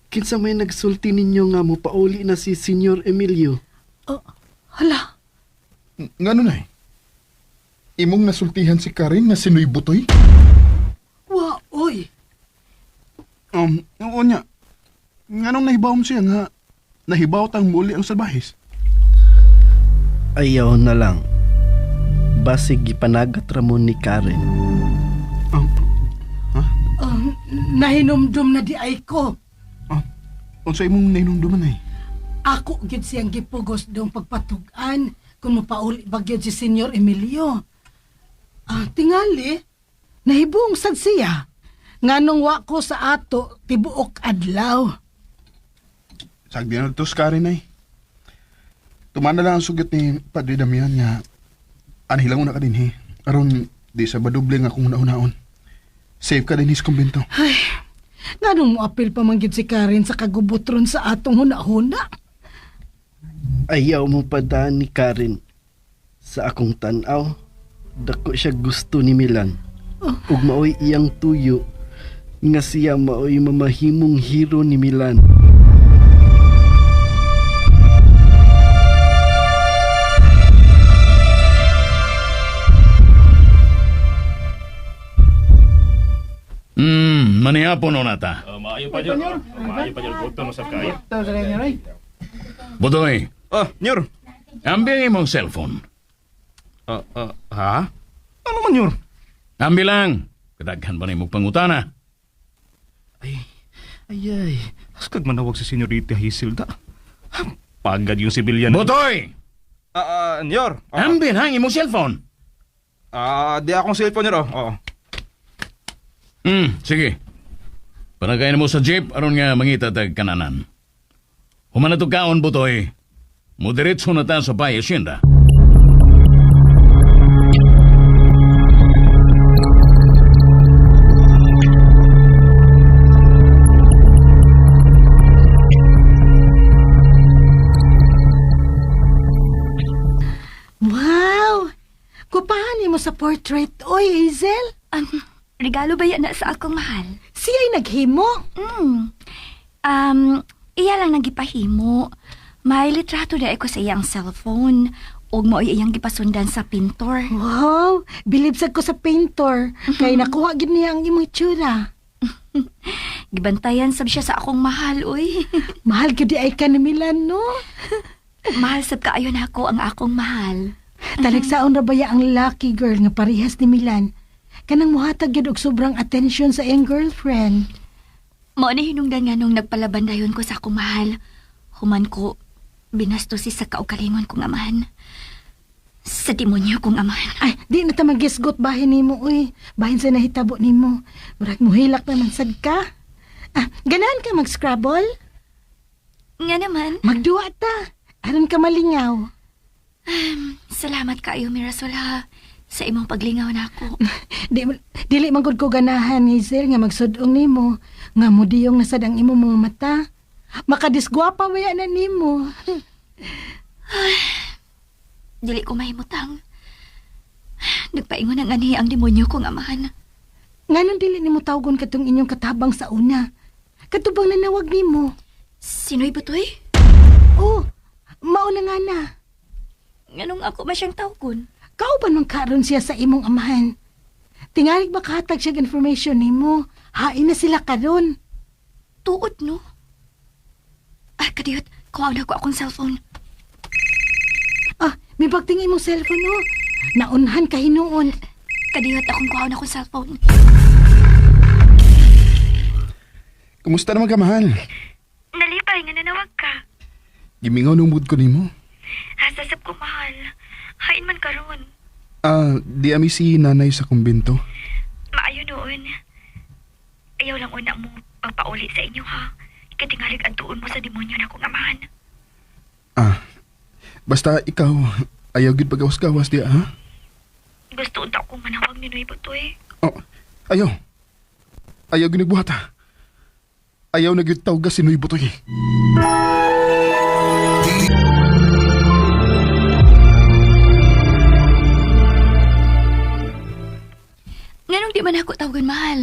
Kinsa may nagsulti ninyo nga mopauli na si Senyor Emilio? Oh, hala, Ngano na eh? Imong nasultihan si Karen nga sinoy butoy? wa, oy. Oo niya. Nganong nahibaw mo siya nga nahibaw tang muli ang salbahis? Ayaw na lang. Basig gipanagat ra mo ni Karen. Nahinumdum na di ay ko. Ah, unsa imong nahinumduman ay? Ako gyud siyang gipugos dong pagpatug-an kung mapauli ba gyud si Senyor Emilio. Ah, tingali, nahibong sad siya. Nganong wa ko sa ato tibuok adlaw. Sagdi na to si Karen ay. Tumana lang ang sugat ni Padre Damian nga anhilang una ka din he. Aron di sa badoble nga akong una-unaon. Safe ka din sa kumbento. Ay, nganong moapil pa man gyud si Karen sa kagubotron sa atong huna-huna. Ayaw mo padaan ni Karen. Sa akong tanaw, dako siya gusto ni Milan. Ug maoy iyang tuyo nga siya maoy mamahimong hero ni Milan. Manihapon o nata. Maayo pa nyor. Maayo pa nyor. Gutom mo sa kaya. Butoy, Ah, nyor. ambi ang imong cellphone. Ah, ah, ha? Ano man, nyor? Ambi lang. Kadaghan ba na imong pangutana? Ay, ay, ay. Askag manawag si Senyorita Hisilda. Pagad yung sibilyan. Butoy! Ah, ah, nyor. Ah, Ambi na ang imong cellphone. ah, di akong cellphone, nyor, oh. Oo. Sige. Panagayin mo sa jeep aron nga mangita tag kananan. Human na to kaon, Butoy. Mudiretso na ta sa Bay Hacienda. Wow! Kupahan mo sa portrait, oy Hazel. Regalo ba yan na sa akong mahal? Siya'y naghimo. Mm. Iya lang nagipahimo. May litrato na ko sa iyang cellphone. Ug mao'y iyang gipasundan sa pintor. Wow! Bilib sad ko sa painter. Kay nakuha gid niya ang imong itsura. Gibantayan sab siya sa akong mahal, uy. Mahal gyud di ay ka ni Milan, no? Mahal sab kaayo nako ang akong mahal. Taligsaon ra baya ang lucky girl nga parehas ni Milan. Kanang muhatag gyud og sobrang attention sa iyang girlfriend. Mao ni hinungdan nga nung nagpalaban dayon ko sa akong mahal. Human ko binastos si sa kaugalingon kong amahan. Sa demonyo kong amahan. Ay, di na ta magisgot bahin nimo uy. Bahin sa nahitabo nimo. Murag muhilak na man sad ka. Ah, ganahan ka mag-scrabble? Nga naman, Magduwa ta. Aron ka malingaw. salamat kaayo Mirasol ha sa imong paglingaw nako. Di, dili man gud ko ganahan Hazel nga magsudong nimo nga mudiyong nasad ang imong mga mata. Makadisgwapa waya na nimo. Dili ko mahimutang. Nagpaingon ang anhi ang demonyo kong amahan. Nganong dili nimo tawgon katong inyong katabang sa una? Kadto bang nanawag nimo? Sino'y butoy? Oh, mauna nga na. Nganong ako ba siyang tawgon? Kauban man karon siya sa imong amahan. Tingalig makahatag siya information nimo. Hain na sila karon. Tuod, no? Ah, kadiyot. Kuha na ko akong cellphone. Ah, may bagting imong cellphone oh. Naunhan ka hinuon. Kadiyot akong kuha na akong cellphone. Kumusta naman ka, mahal? Nalipay nga nanawag ka. Gimingaw nung mood ko nimo. Hasasap ko mahal. Hain man karon. Ah, di ami si nanay sa kumbento. Maayo noon. Ayaw lang una mo pagpauli sa inyo ha. Katingalig adtuon mo sa demonyo na akong amahan. Ah, basta ikaw, ayaw gid pagawas-gawas diya, ha? Gusto unta akong manawag ni Noy Butoy. Oh, ayaw. Ayaw ginagbuhat, ha? Ayaw na gyud tawga si Noy Butoy. Nganong di man ako tawagan mahal?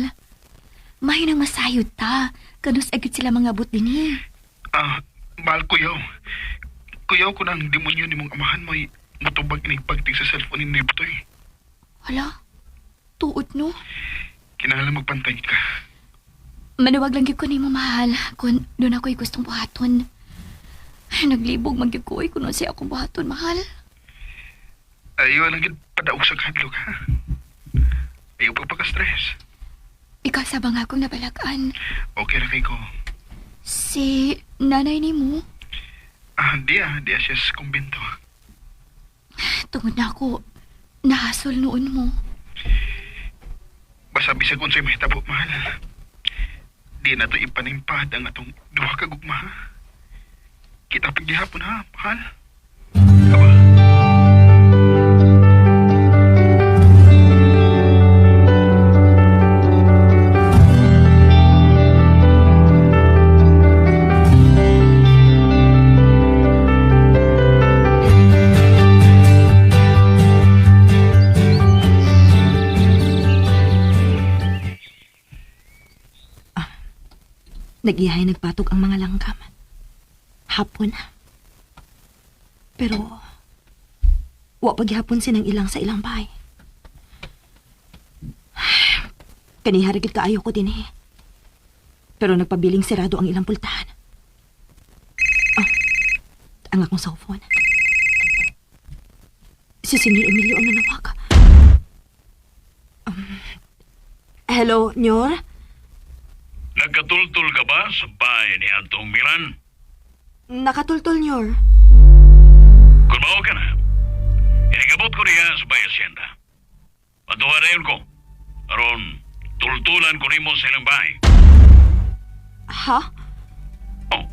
Mahinang masayod ta. Kanus agad sila mangabot din eh. Ah, mahal kuyaw. Kuyaw ko ng demonyo ni mong amahan mo'y mutubag inigpagting sa cellphone ni Noy Butoy. Hala, tuot no. Kinahanglan magpantay ka. Manawag lang gyud ko nimo mahal kung doon ako'y gustong buhaton. Ay, naglibog man gyud ko oy kung unsay akong buhaton mahal. Ayaw lang gid padaog sa kadlok, ha? Ayaw pagpaka-stress. Ikaw sa bang akong nabalakan. Okay ra kay ko. Si nanay nimo, Ah, di ah, di ah siya sa kumbento. tungod na ako nahasol noon mo. Basta bisag unsay mahitabo, mahal. Di na to ipanimpad ang atong duha ka gugma, ha? Kita paghihapon, ha, mahal? Aba. Nagihay nagpatog ang mga langgam. Hapon. Pero, wa paghihapon sinang ilang sa ilang bahay. Kaniha ra gid kaayo ko din eh. Pero nagpabiling sirado ang ilang pultahan. Ah, ang akong cellphone. Si Senyor Emilio ang nanawag. Hello, Nyor? Nagkatultul ka ba sa bahay ni Antong Milan? Nakatultol, Nyor. Kung mao ka na, inigabot ko niya sa bay asyenda. Patuha na yun ko. Aron, tultulan ko nimo sa ilang bahay. Ha? Oh,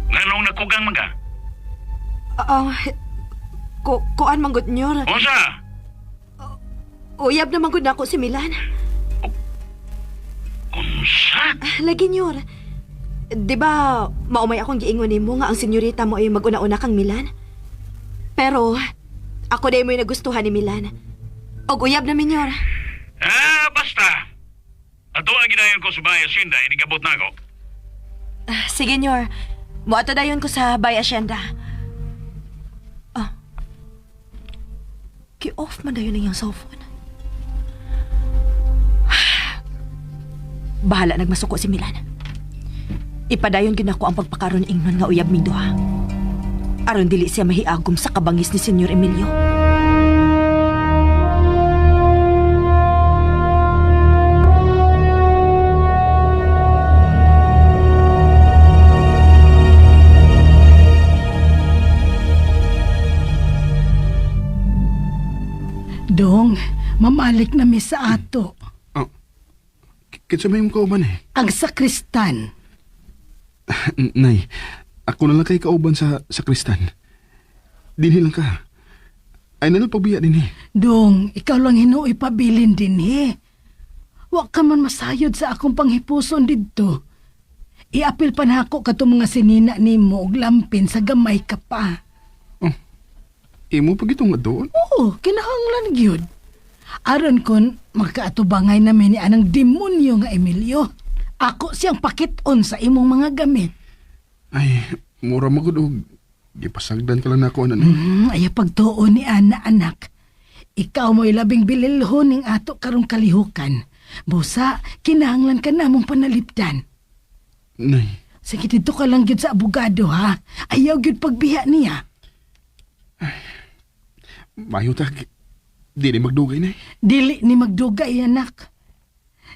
nganong nakugang man ka? Ah, ko kuan manggod nyor. Unsa? Uyab na manggod nako si Milan. Unsa? Lagi nyor. 'Di ba maumay akong giingon nimo nga ang senyorita mo ay maguna-una kang Milan? Pero ako day mo'y nagustuhan ni Milan. Og uyab na mi nyor. Ah, basta. Ato ang ginayon ko sa bahay asyenda, inigabot na ako. Ah, sige nyor. Moadto dayon ko sa Bay Hacienda. Ah. Ki-off man dayon ang iyang cellphone. Bahala nagmasuko si Milan. Ipadayon gyud nako ang pagpakaron ingnon nga uyab ming duha. Aron dili siya mahiagom sa kabangis ni Senyor Emilio. Dong, mamalik na mi sa ato. Oh, kinsa may imong kauban eh? Ang sakristan. Nay, ako na lang kay kauban sa sakristan. Dinhi lang ka. Ay nalang pagbiya dinhi. Dong, ikaw lang hinuoy pabilin din eh. Wa ka man masayod sa akong panghipuson didto. Iapil pa nako katong mga sinina nimo og lampin sa gamay ka pa. Oh, imo pag itong doon? Oo, kinahanglan gyud. Aron kon makaatubangay namin ni anang demonyo nga Emilio. Ako siyang pakiton sa imong mga gamit. Ay, mura magud og gipasagdan ka lang nako ana. Nay. Ay pagtuo ni Ana anak. Ikaw mo'y labing bililhon ning ato karong kalihukan. Busa, kinahanglan ka namong panalipdan. Nay, Sige, dito ka lang gyud sa abogado, ha? Ayaw gyud pagbiya niya. Mayo ta, di ni magdugay, Nay. Dili ni magdugay, anak.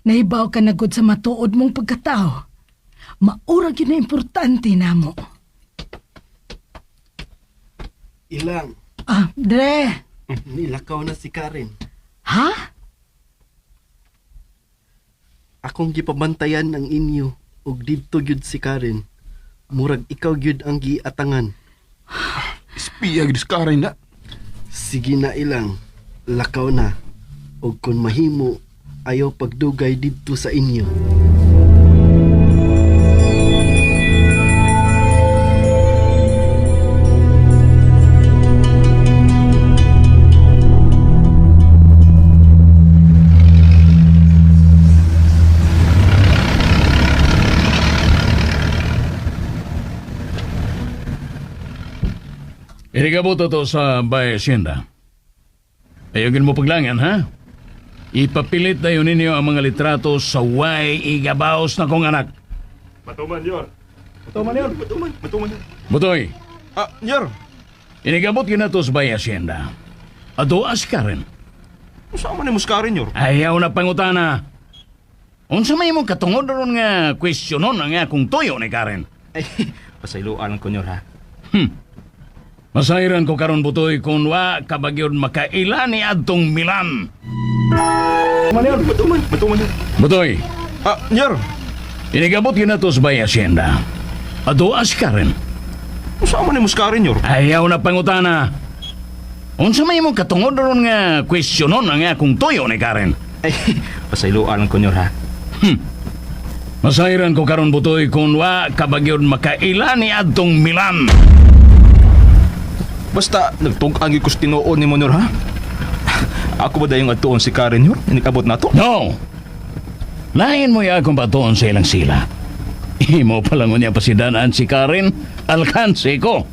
Nahibaw ka na gud sa matuod mong pagkatao. Maura gyud na importante namo. Ilang, Ah, Dre. nilakaw na si Karen. Ha? Akong gipabantayan ang inyo ug didto gyud si Karen. Murag ikaw gyud ang giatangan. Espiya gyud si Karen na. Sige na ilang, lakaw na. Ug kun mahimo, ayaw pagdugay didto sa inyo. Irigabot to sa Bay Hacienda. Ayogin mo paglangan, ha? Ipapilit dayon ninyo ang mga litrato sa way igabaos na kong anak. Matuman, Yor. Matuman, Yor. Matuman. Matuman, Yor. Butoy, Ah, Yor. inigabot yun na to sa Bay Hacienda. Adoas ka rin. Saan man ni Muscarin, Yor? Ayaw na pangutana. Unsa may imong katungod ron nga kwestiyonon ang akong tuyo ni Karen? Ay, pasayloan lang ko, Yor, ha? Masayran ko karon butoy kung wa kabagyod makaila ni adtong Milan. Matuman, Yor. Matuman. Matuman, Yor. Butoy, Ah, Yor. inigabot yun na to sa Bay Hacienda. Adoas ka rin. Saan man ni Muscarin, Yor? Ayaw na pangutana. Unsa may imong katungod ron nga kwestiyonon ang akong tuyo ni Karen? Ay, pasayloan lang ko, Yor, ha? Masayran ko karon butoy kung wa kabagyod makaila ni adtong Milan. Basta, nagtungkang ko sa tinuon ni mo, Yor, ha? Ako ba dayong atuon si Karen, Yor? Inikabot na to? No! Lain mo akong batuon sa ilang sila. Imo pa lang niya pasidanaan si Karen, alkanse ko.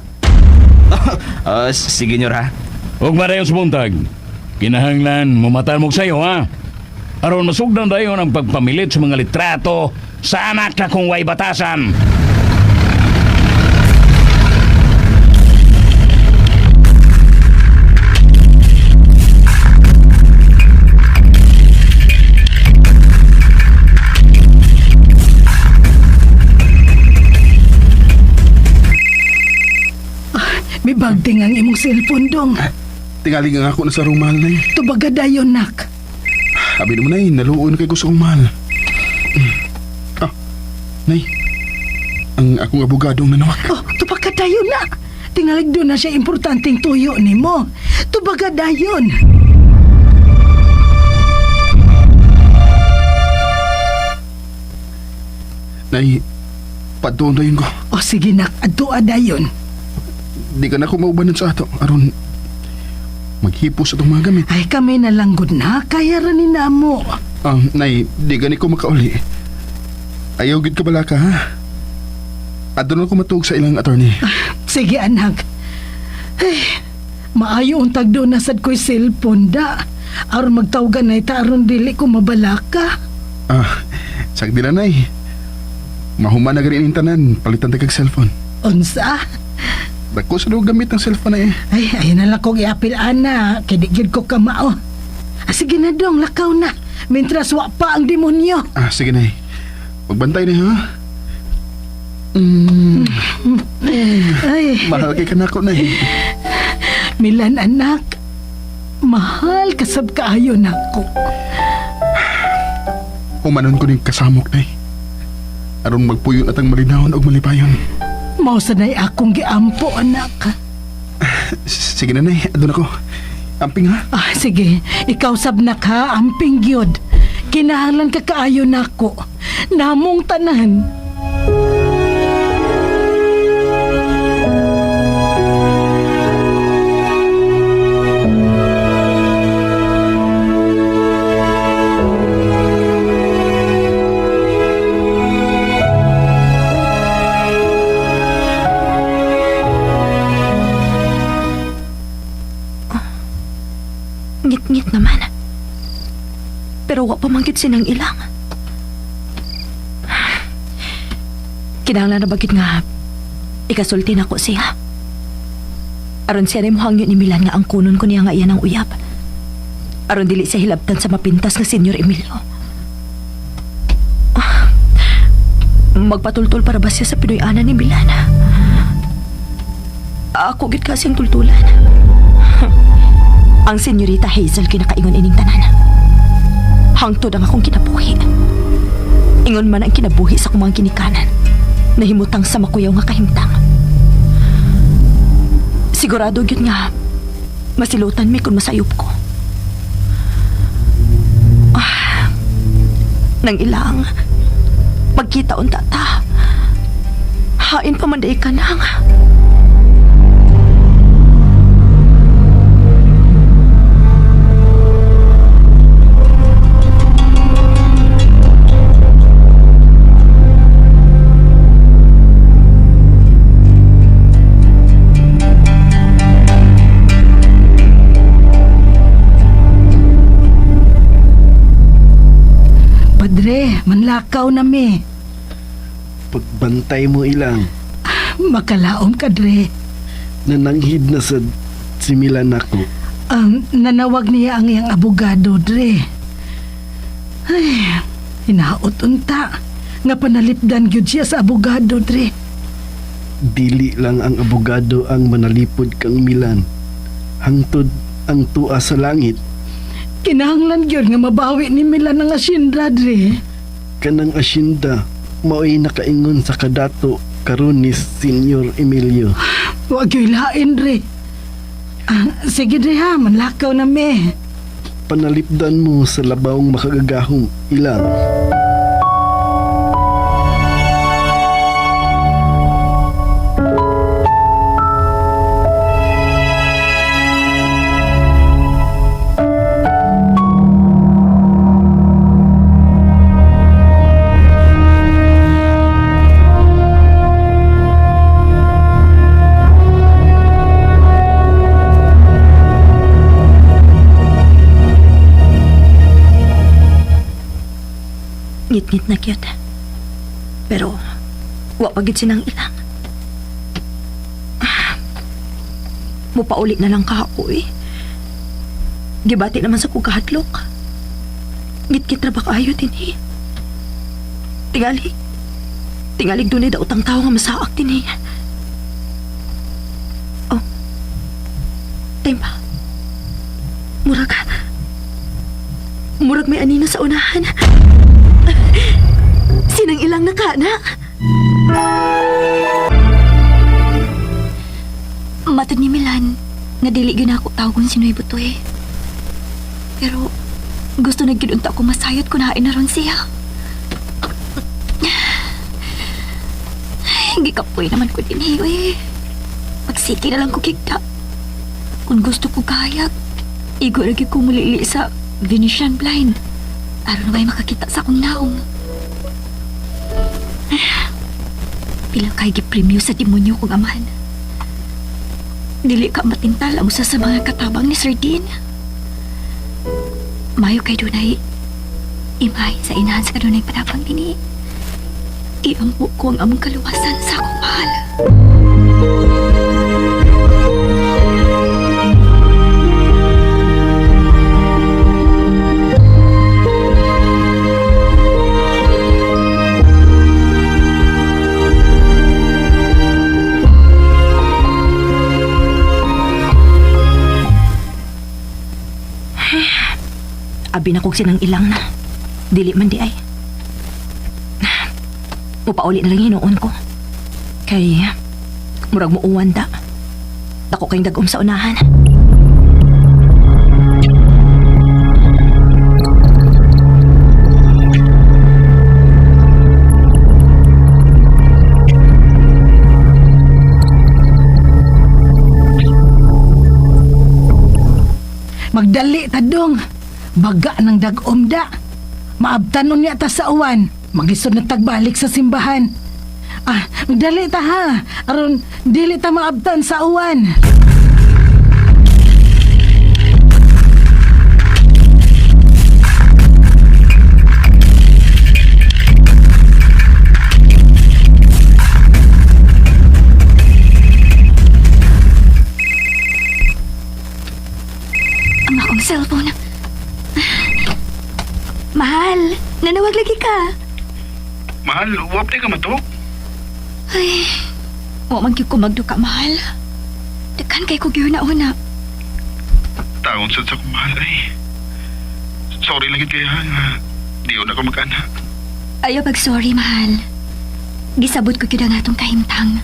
Ah, sige, Yor, ha? Huwag marayon sa buntag. Kinahanglan, mumatan mo sa'yo, ha? Aron masugdan dayon ang pagpamilit sa mga litrato sa anak na kung way batasan. May bagting ang imong cellphone dong. Tingali nga ako na sa rumahal, Nay. Tubaga dayon, nak. Abi naman, Nay, naluon kay ko sa akong mahal. Ah, Nay, ang akong abogado ang nanawag. Oh, tubaga dayon na. Tingalig doon na siya importanteng tuyo nimo. Tubaga dayon. Nay, padtuon dayon ko. O sige nak, adtoa dayon. Di ka na ako maubanan sa ato. Aron, maghipos atong mga gamit. Ay kami na lang gud na, kaya ra ni namo. Ah, Nay, di gani ko makauli. Ayaw gid ka bala ka, ha? Adto na ko matuog sa ilang attorney. Sige anak. Ay, maayo untag doon na sad ko'y cellphone da. Aron magtawgan na ita aron dili ko mabalaka. Ah, sagdi na, Nay. Mahuman na gani ning tanan, palitan ta kag cellphone. Unsa? Dako sa daw gamit ang cellphone na eh. Ay, ayun na lang kong iapil ana. Kay di gyud ko kamao. Ah, sige na dong, lakaw na. Mintras wa pa ang demonyo. Ah, sige, Nay. Magbantay na, ha? Ay, Mahal kay kanako, Nay. Milan anak. Mahal kasab kaayo nako. Humanon ko ning kasamok, Nay. Aron magpuyo na tang malinahon og malipayon. Mao sanay akong giampo anak. Sige na, Nay. Adto na ko. Amping, ha? Ah, sige. Ikaw sab na ka, amping gyud. Kinahanglan ka kaayo nako. Namong tanan. Ngit-ngit naman. Pero wa pa manggit sinang ilang. Kinahanglan na bagit nga ikasulti na ko siya. Aron siya na muhangyo ni Milan nga ang kunon ko niya nga iyan ang uyab. Aron dili siya hilabtan sa mapintas nga Senyor Emilio. Ah, magpatultul para ba siya sa Pinoy-ana ni Milan? Ako gid kasi ang tultulan. Ang Senyorita Hazel kinakaingon ining tanan. Hangtod ang akong kinabuhi. Ingon man ang kinabuhi sa akong mga ginikanan. Nahimutang sa makuyaw nga kahimtang. Sigurado gyud nga masilutan mi kung masayop ko. Ah, nang ilang pagkita unta ta. Hain pa man day ka nang. Padre, manlakaw na mi. Pagbantay mo ilang, Makalaom ka, Dre. nananghid na sa si Milan ako. Nanawag niya ang iyang abogado, Dre. Ay, hinaot unta. Nga panalipdan gyud siya sa abogado, Dre. Dili lang ang abogado ang manalipod kang Milan. Hangtod ang tua sa langit, Kinahanglan gyud nga mabawi ni Milan ang asyenda, Dre. kanang asyenda, mao'y nakaingon sa kadato karon ni Senyor Emilio. Wa gyud lain, Dre. Ah, sige, Dre ha, manlakaw na mi. Panalipdan mo sa labawng makagagahom ilang. Ngit-ngit na gyud. Pero wa pa gyud sinang ilang. Ah, mupauli na lang ka ako eh. Gibati naman sa kong kahadlok. Ngit-ngit ra ba kaayo dinhi? Tingali. Tingalig dunay daotang tao nga masaak dinhi. Oh. Timba. Murag. Murag may anino sa unahan. Sinang ilang na ka, na? Matod ni Milan, nga dili gyud ako tawgon si Noy Butoy. Pero gusto na gyud unta ko masayot kung hain na ron siya. Gikapoy naman ko din eh. Magsiki na lang ko kigta. Kung gusto ko kahayag, igo ra gyud ko mulili sa Venetian blind. Aron way makakita sa akong naong. Pila kay gipremyo sa demonyo kong amahan. Dili ka matintal ang usa sa mga katabang ni Sir Dean. Mayo kay dunay imay sa inahan sa kadunay panabang dinhi. Iampo ko ang among kaluwasan sa akong mahal. Abi na kog sinang ilang na. Dili man di ay. Mupauli na lang hinuon ko. Kay murag mo uwan da. Dako kayong dagom sa unahan. Magdali tadong. Baga ng dagom da. Maabtan unya ta sa uwan. Magisod na tagbalik sa simbahan. Ah, magdali ta ha. Aron dili ta maabtan sa uwan. Mahal, nanawag lagi ka. Mahal, wap di ka matok. Ay, wa man gyud ko magduka, mahal. Daghan kay ko gihuna-huna. Taon sad sa akong mahal ay. Sorry lang gyud kay ha nga di na ko magkana. Ayaw pag sorry, mahal. Gisabot ko gyud ang atong kahimtang.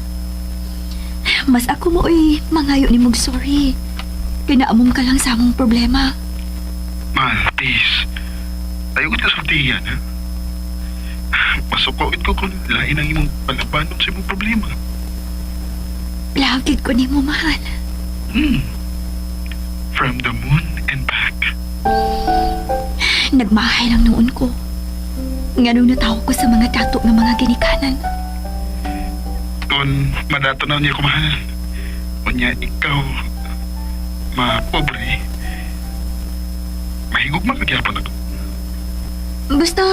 Mas ako mo oy mangayo ni mong sorry. Kinaamong ka lang sa among problema. Mahal, please. Ayaw ko kasultihan, ha? Masuko ko kung lain ang imong palabanon sa imong problema. Love ko nimo, mahal. From the moon and back. Nagmahay lang noon ko. Nganong natawo ko sa mga dato nga mga ginikanan. Kung madato na niya ko, mahal. Unya, ikaw, mapobre, mahigugma ka gyapon ako. Basta,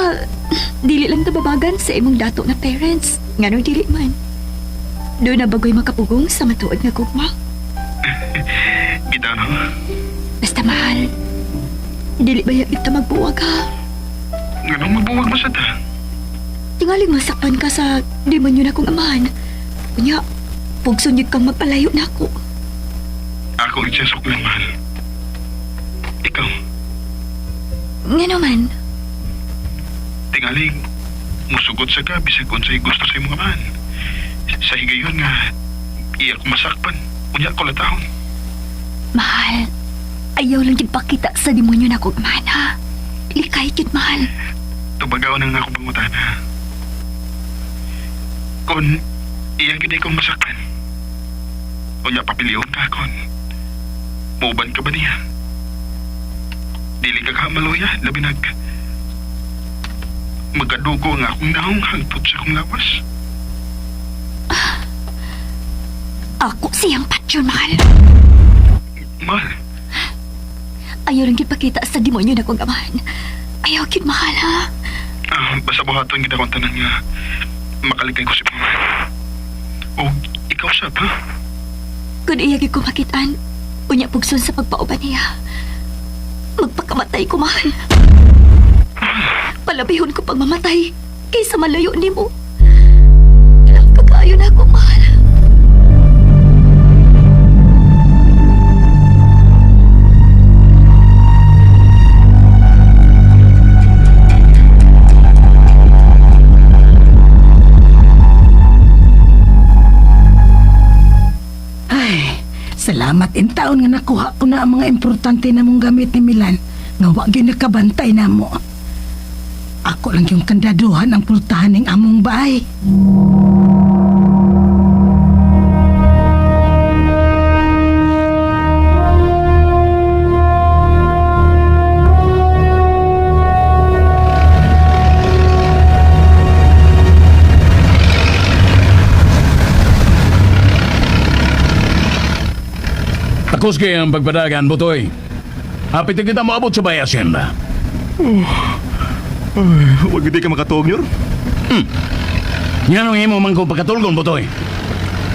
dili lang tababagan sa imong dato nga parents. Nganong dili man. Doon na bagoy makapugong sa matuod nga gugma. Bitaw no? Basta mahal. Dili ba kita magbuwag ha? Nganong magbuwag mo sa ta? Tingaling masakpan ka sa demonyo na kong amahan. Kunya, pugson yun kang magpalayo na ako. Ako isyasok lang, mahal. Ikaw, Nga naman, tingaling, musugot sa ka, bisag unsay gusto sa imong amahan. Sa higayon nga, iya ko masakpan. Unya ko latahon. Mahal, ayaw lang yun pakita sa demonyo na kong amahan ha. Likay kit, mahal. Tubagaw na nga ako pangutana. Kung iya gid kong masakpan, unya papiliyon ka kon. Muuban ka ba niya? Dili ka kamaluya, labi nag magkadugo nga akong naong hangtod sa akong lawas. Ako siyang patyon, mahal. Mahal, Ayaw lang yun pakita sa demonyo na kong amahan. Ayaw kit, mahal ha. Basta buhaton gid akong tanan nga makaligay ko si mahal. O ikaw sab ha? Kung iya gyud ko makitaan, unya pugson sa pagpauban niya. Magpakamatay ko, mahal. Palabihon ko pagmamatay kaysa malayo nimo. Love ka kaayo na ako, mahal. Ay, salamat in taon nga nakuha ko na ang mga importante na mong gamit ni Milan nga wa gyud nakabantay na mo. Ako lang yung kandaduhan ang pultahan ng among bahay. Takos kay ang pagpadagan, Butoy. Hapit na kita moabot sa Bay Hacienda. Huwag hindi ka makatuog, Nyor. Yan ang imo man ko pagkatulgon, Butoy.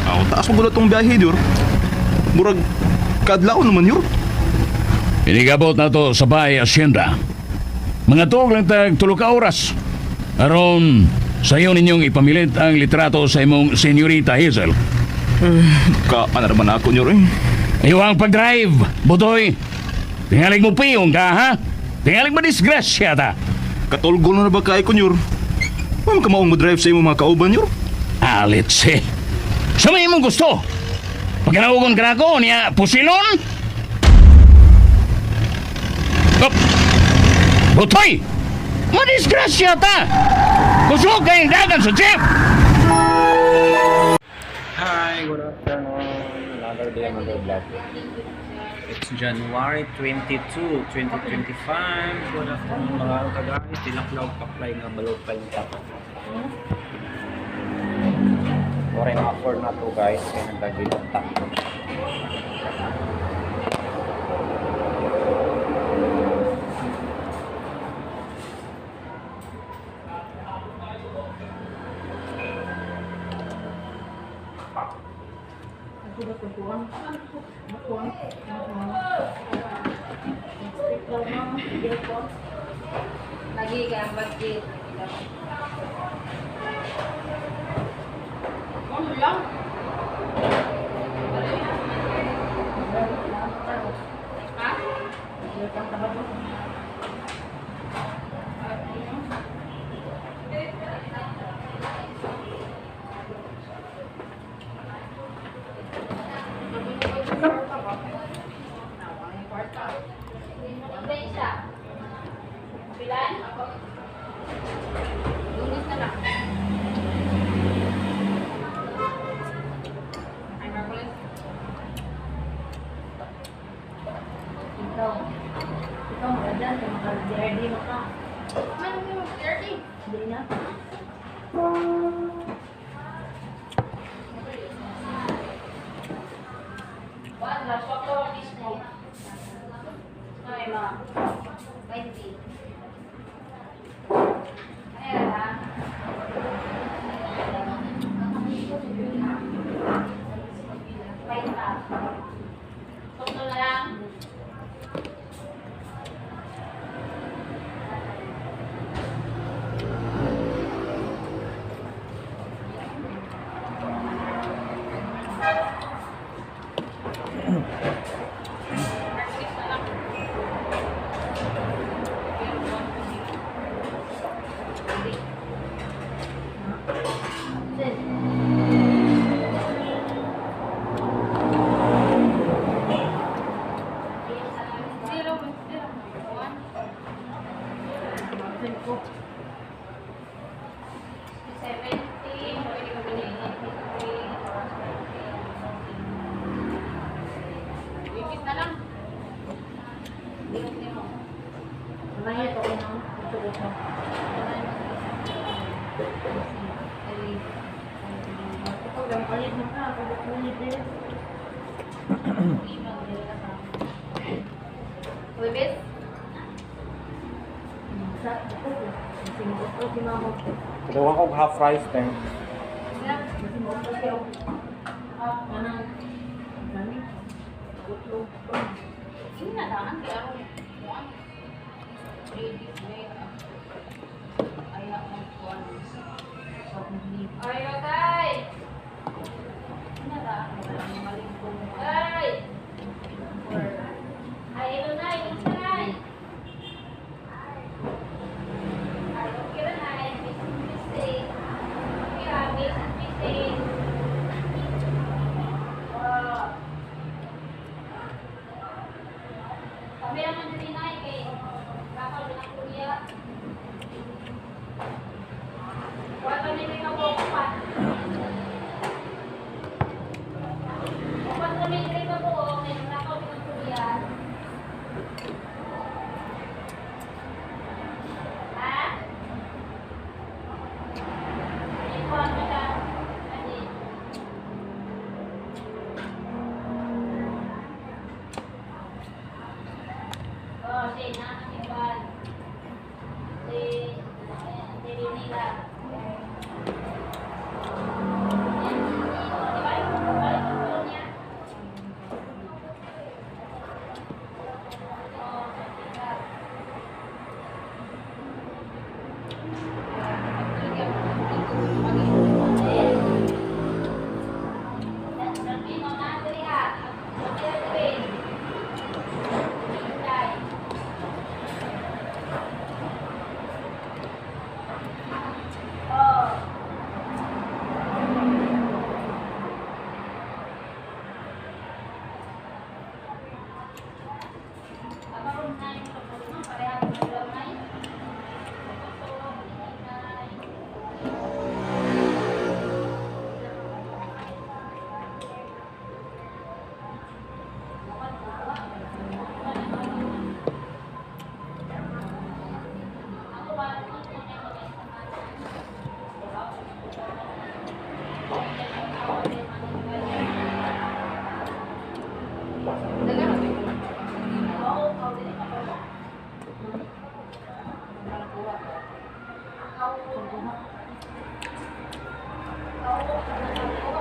Ako, taas mo tong biyahe, Nyor. Murag, kadlaw naman, Nyor. Inigabot na to sa Bay Hacienda. Mga tuog lang tag tulo ka oras. Aron, sa iyo ninyong ipamilit ang litrato sa imong senyorita Hazel. Ka, ano naman ako, Nyor, eh. Iyo ang pag-drive, Butoy. Tingalig mo piyong ka, ha? Tingalig mo disgrasya ta. Katulgol na ba kay ko, Nyor? Huwag ka maong mo-drive sa imong mga kauban, Nyor. Alit si. Sa may imong gusto. Pagkanaugon ka na ako, niya, pusilon? Op! Butoy! Madisgrasya ta! Kusog kayong dagan sa jeep! Hi, good afternoon. Another day, another vlog. It's January 22, 2025. Good afternoon mga ka guys. Tilaklaw kaplay nga balupay ni Papa. Oray mga 4 na to guys. Kaya nagagilot ta. Lagi kay ang budget. Ano lang? Ha? Pilan? Lunes na lang. Ay, Marcoles. Ikaw maganda, kay maka-DRD mo ka. Man, yung 30. Hindi na. One, last swap daw ang mismo. Ay, mga 20. Ayan, ha? Paita. Tukto na lang. Zero, zero. One. 70, pwede ko bilhin 83, 120. Wikis na lang. Mamaya to ko nang ito. Wibis? Dalawa kong half rice then. Ay, okay. Ay! Ay, ito na, ito na. Ay, okay na, ay. Mistake. Okay, ah, mistake. Oh. Kami naman din ay kay bakal na kuya. Wala kami rin ang upat. Upat kami rin ang buo, kay bakal na kuya. Ha? Ay, kuha ka na. Ani. Oh, si Nana Ivan. Si si Nila.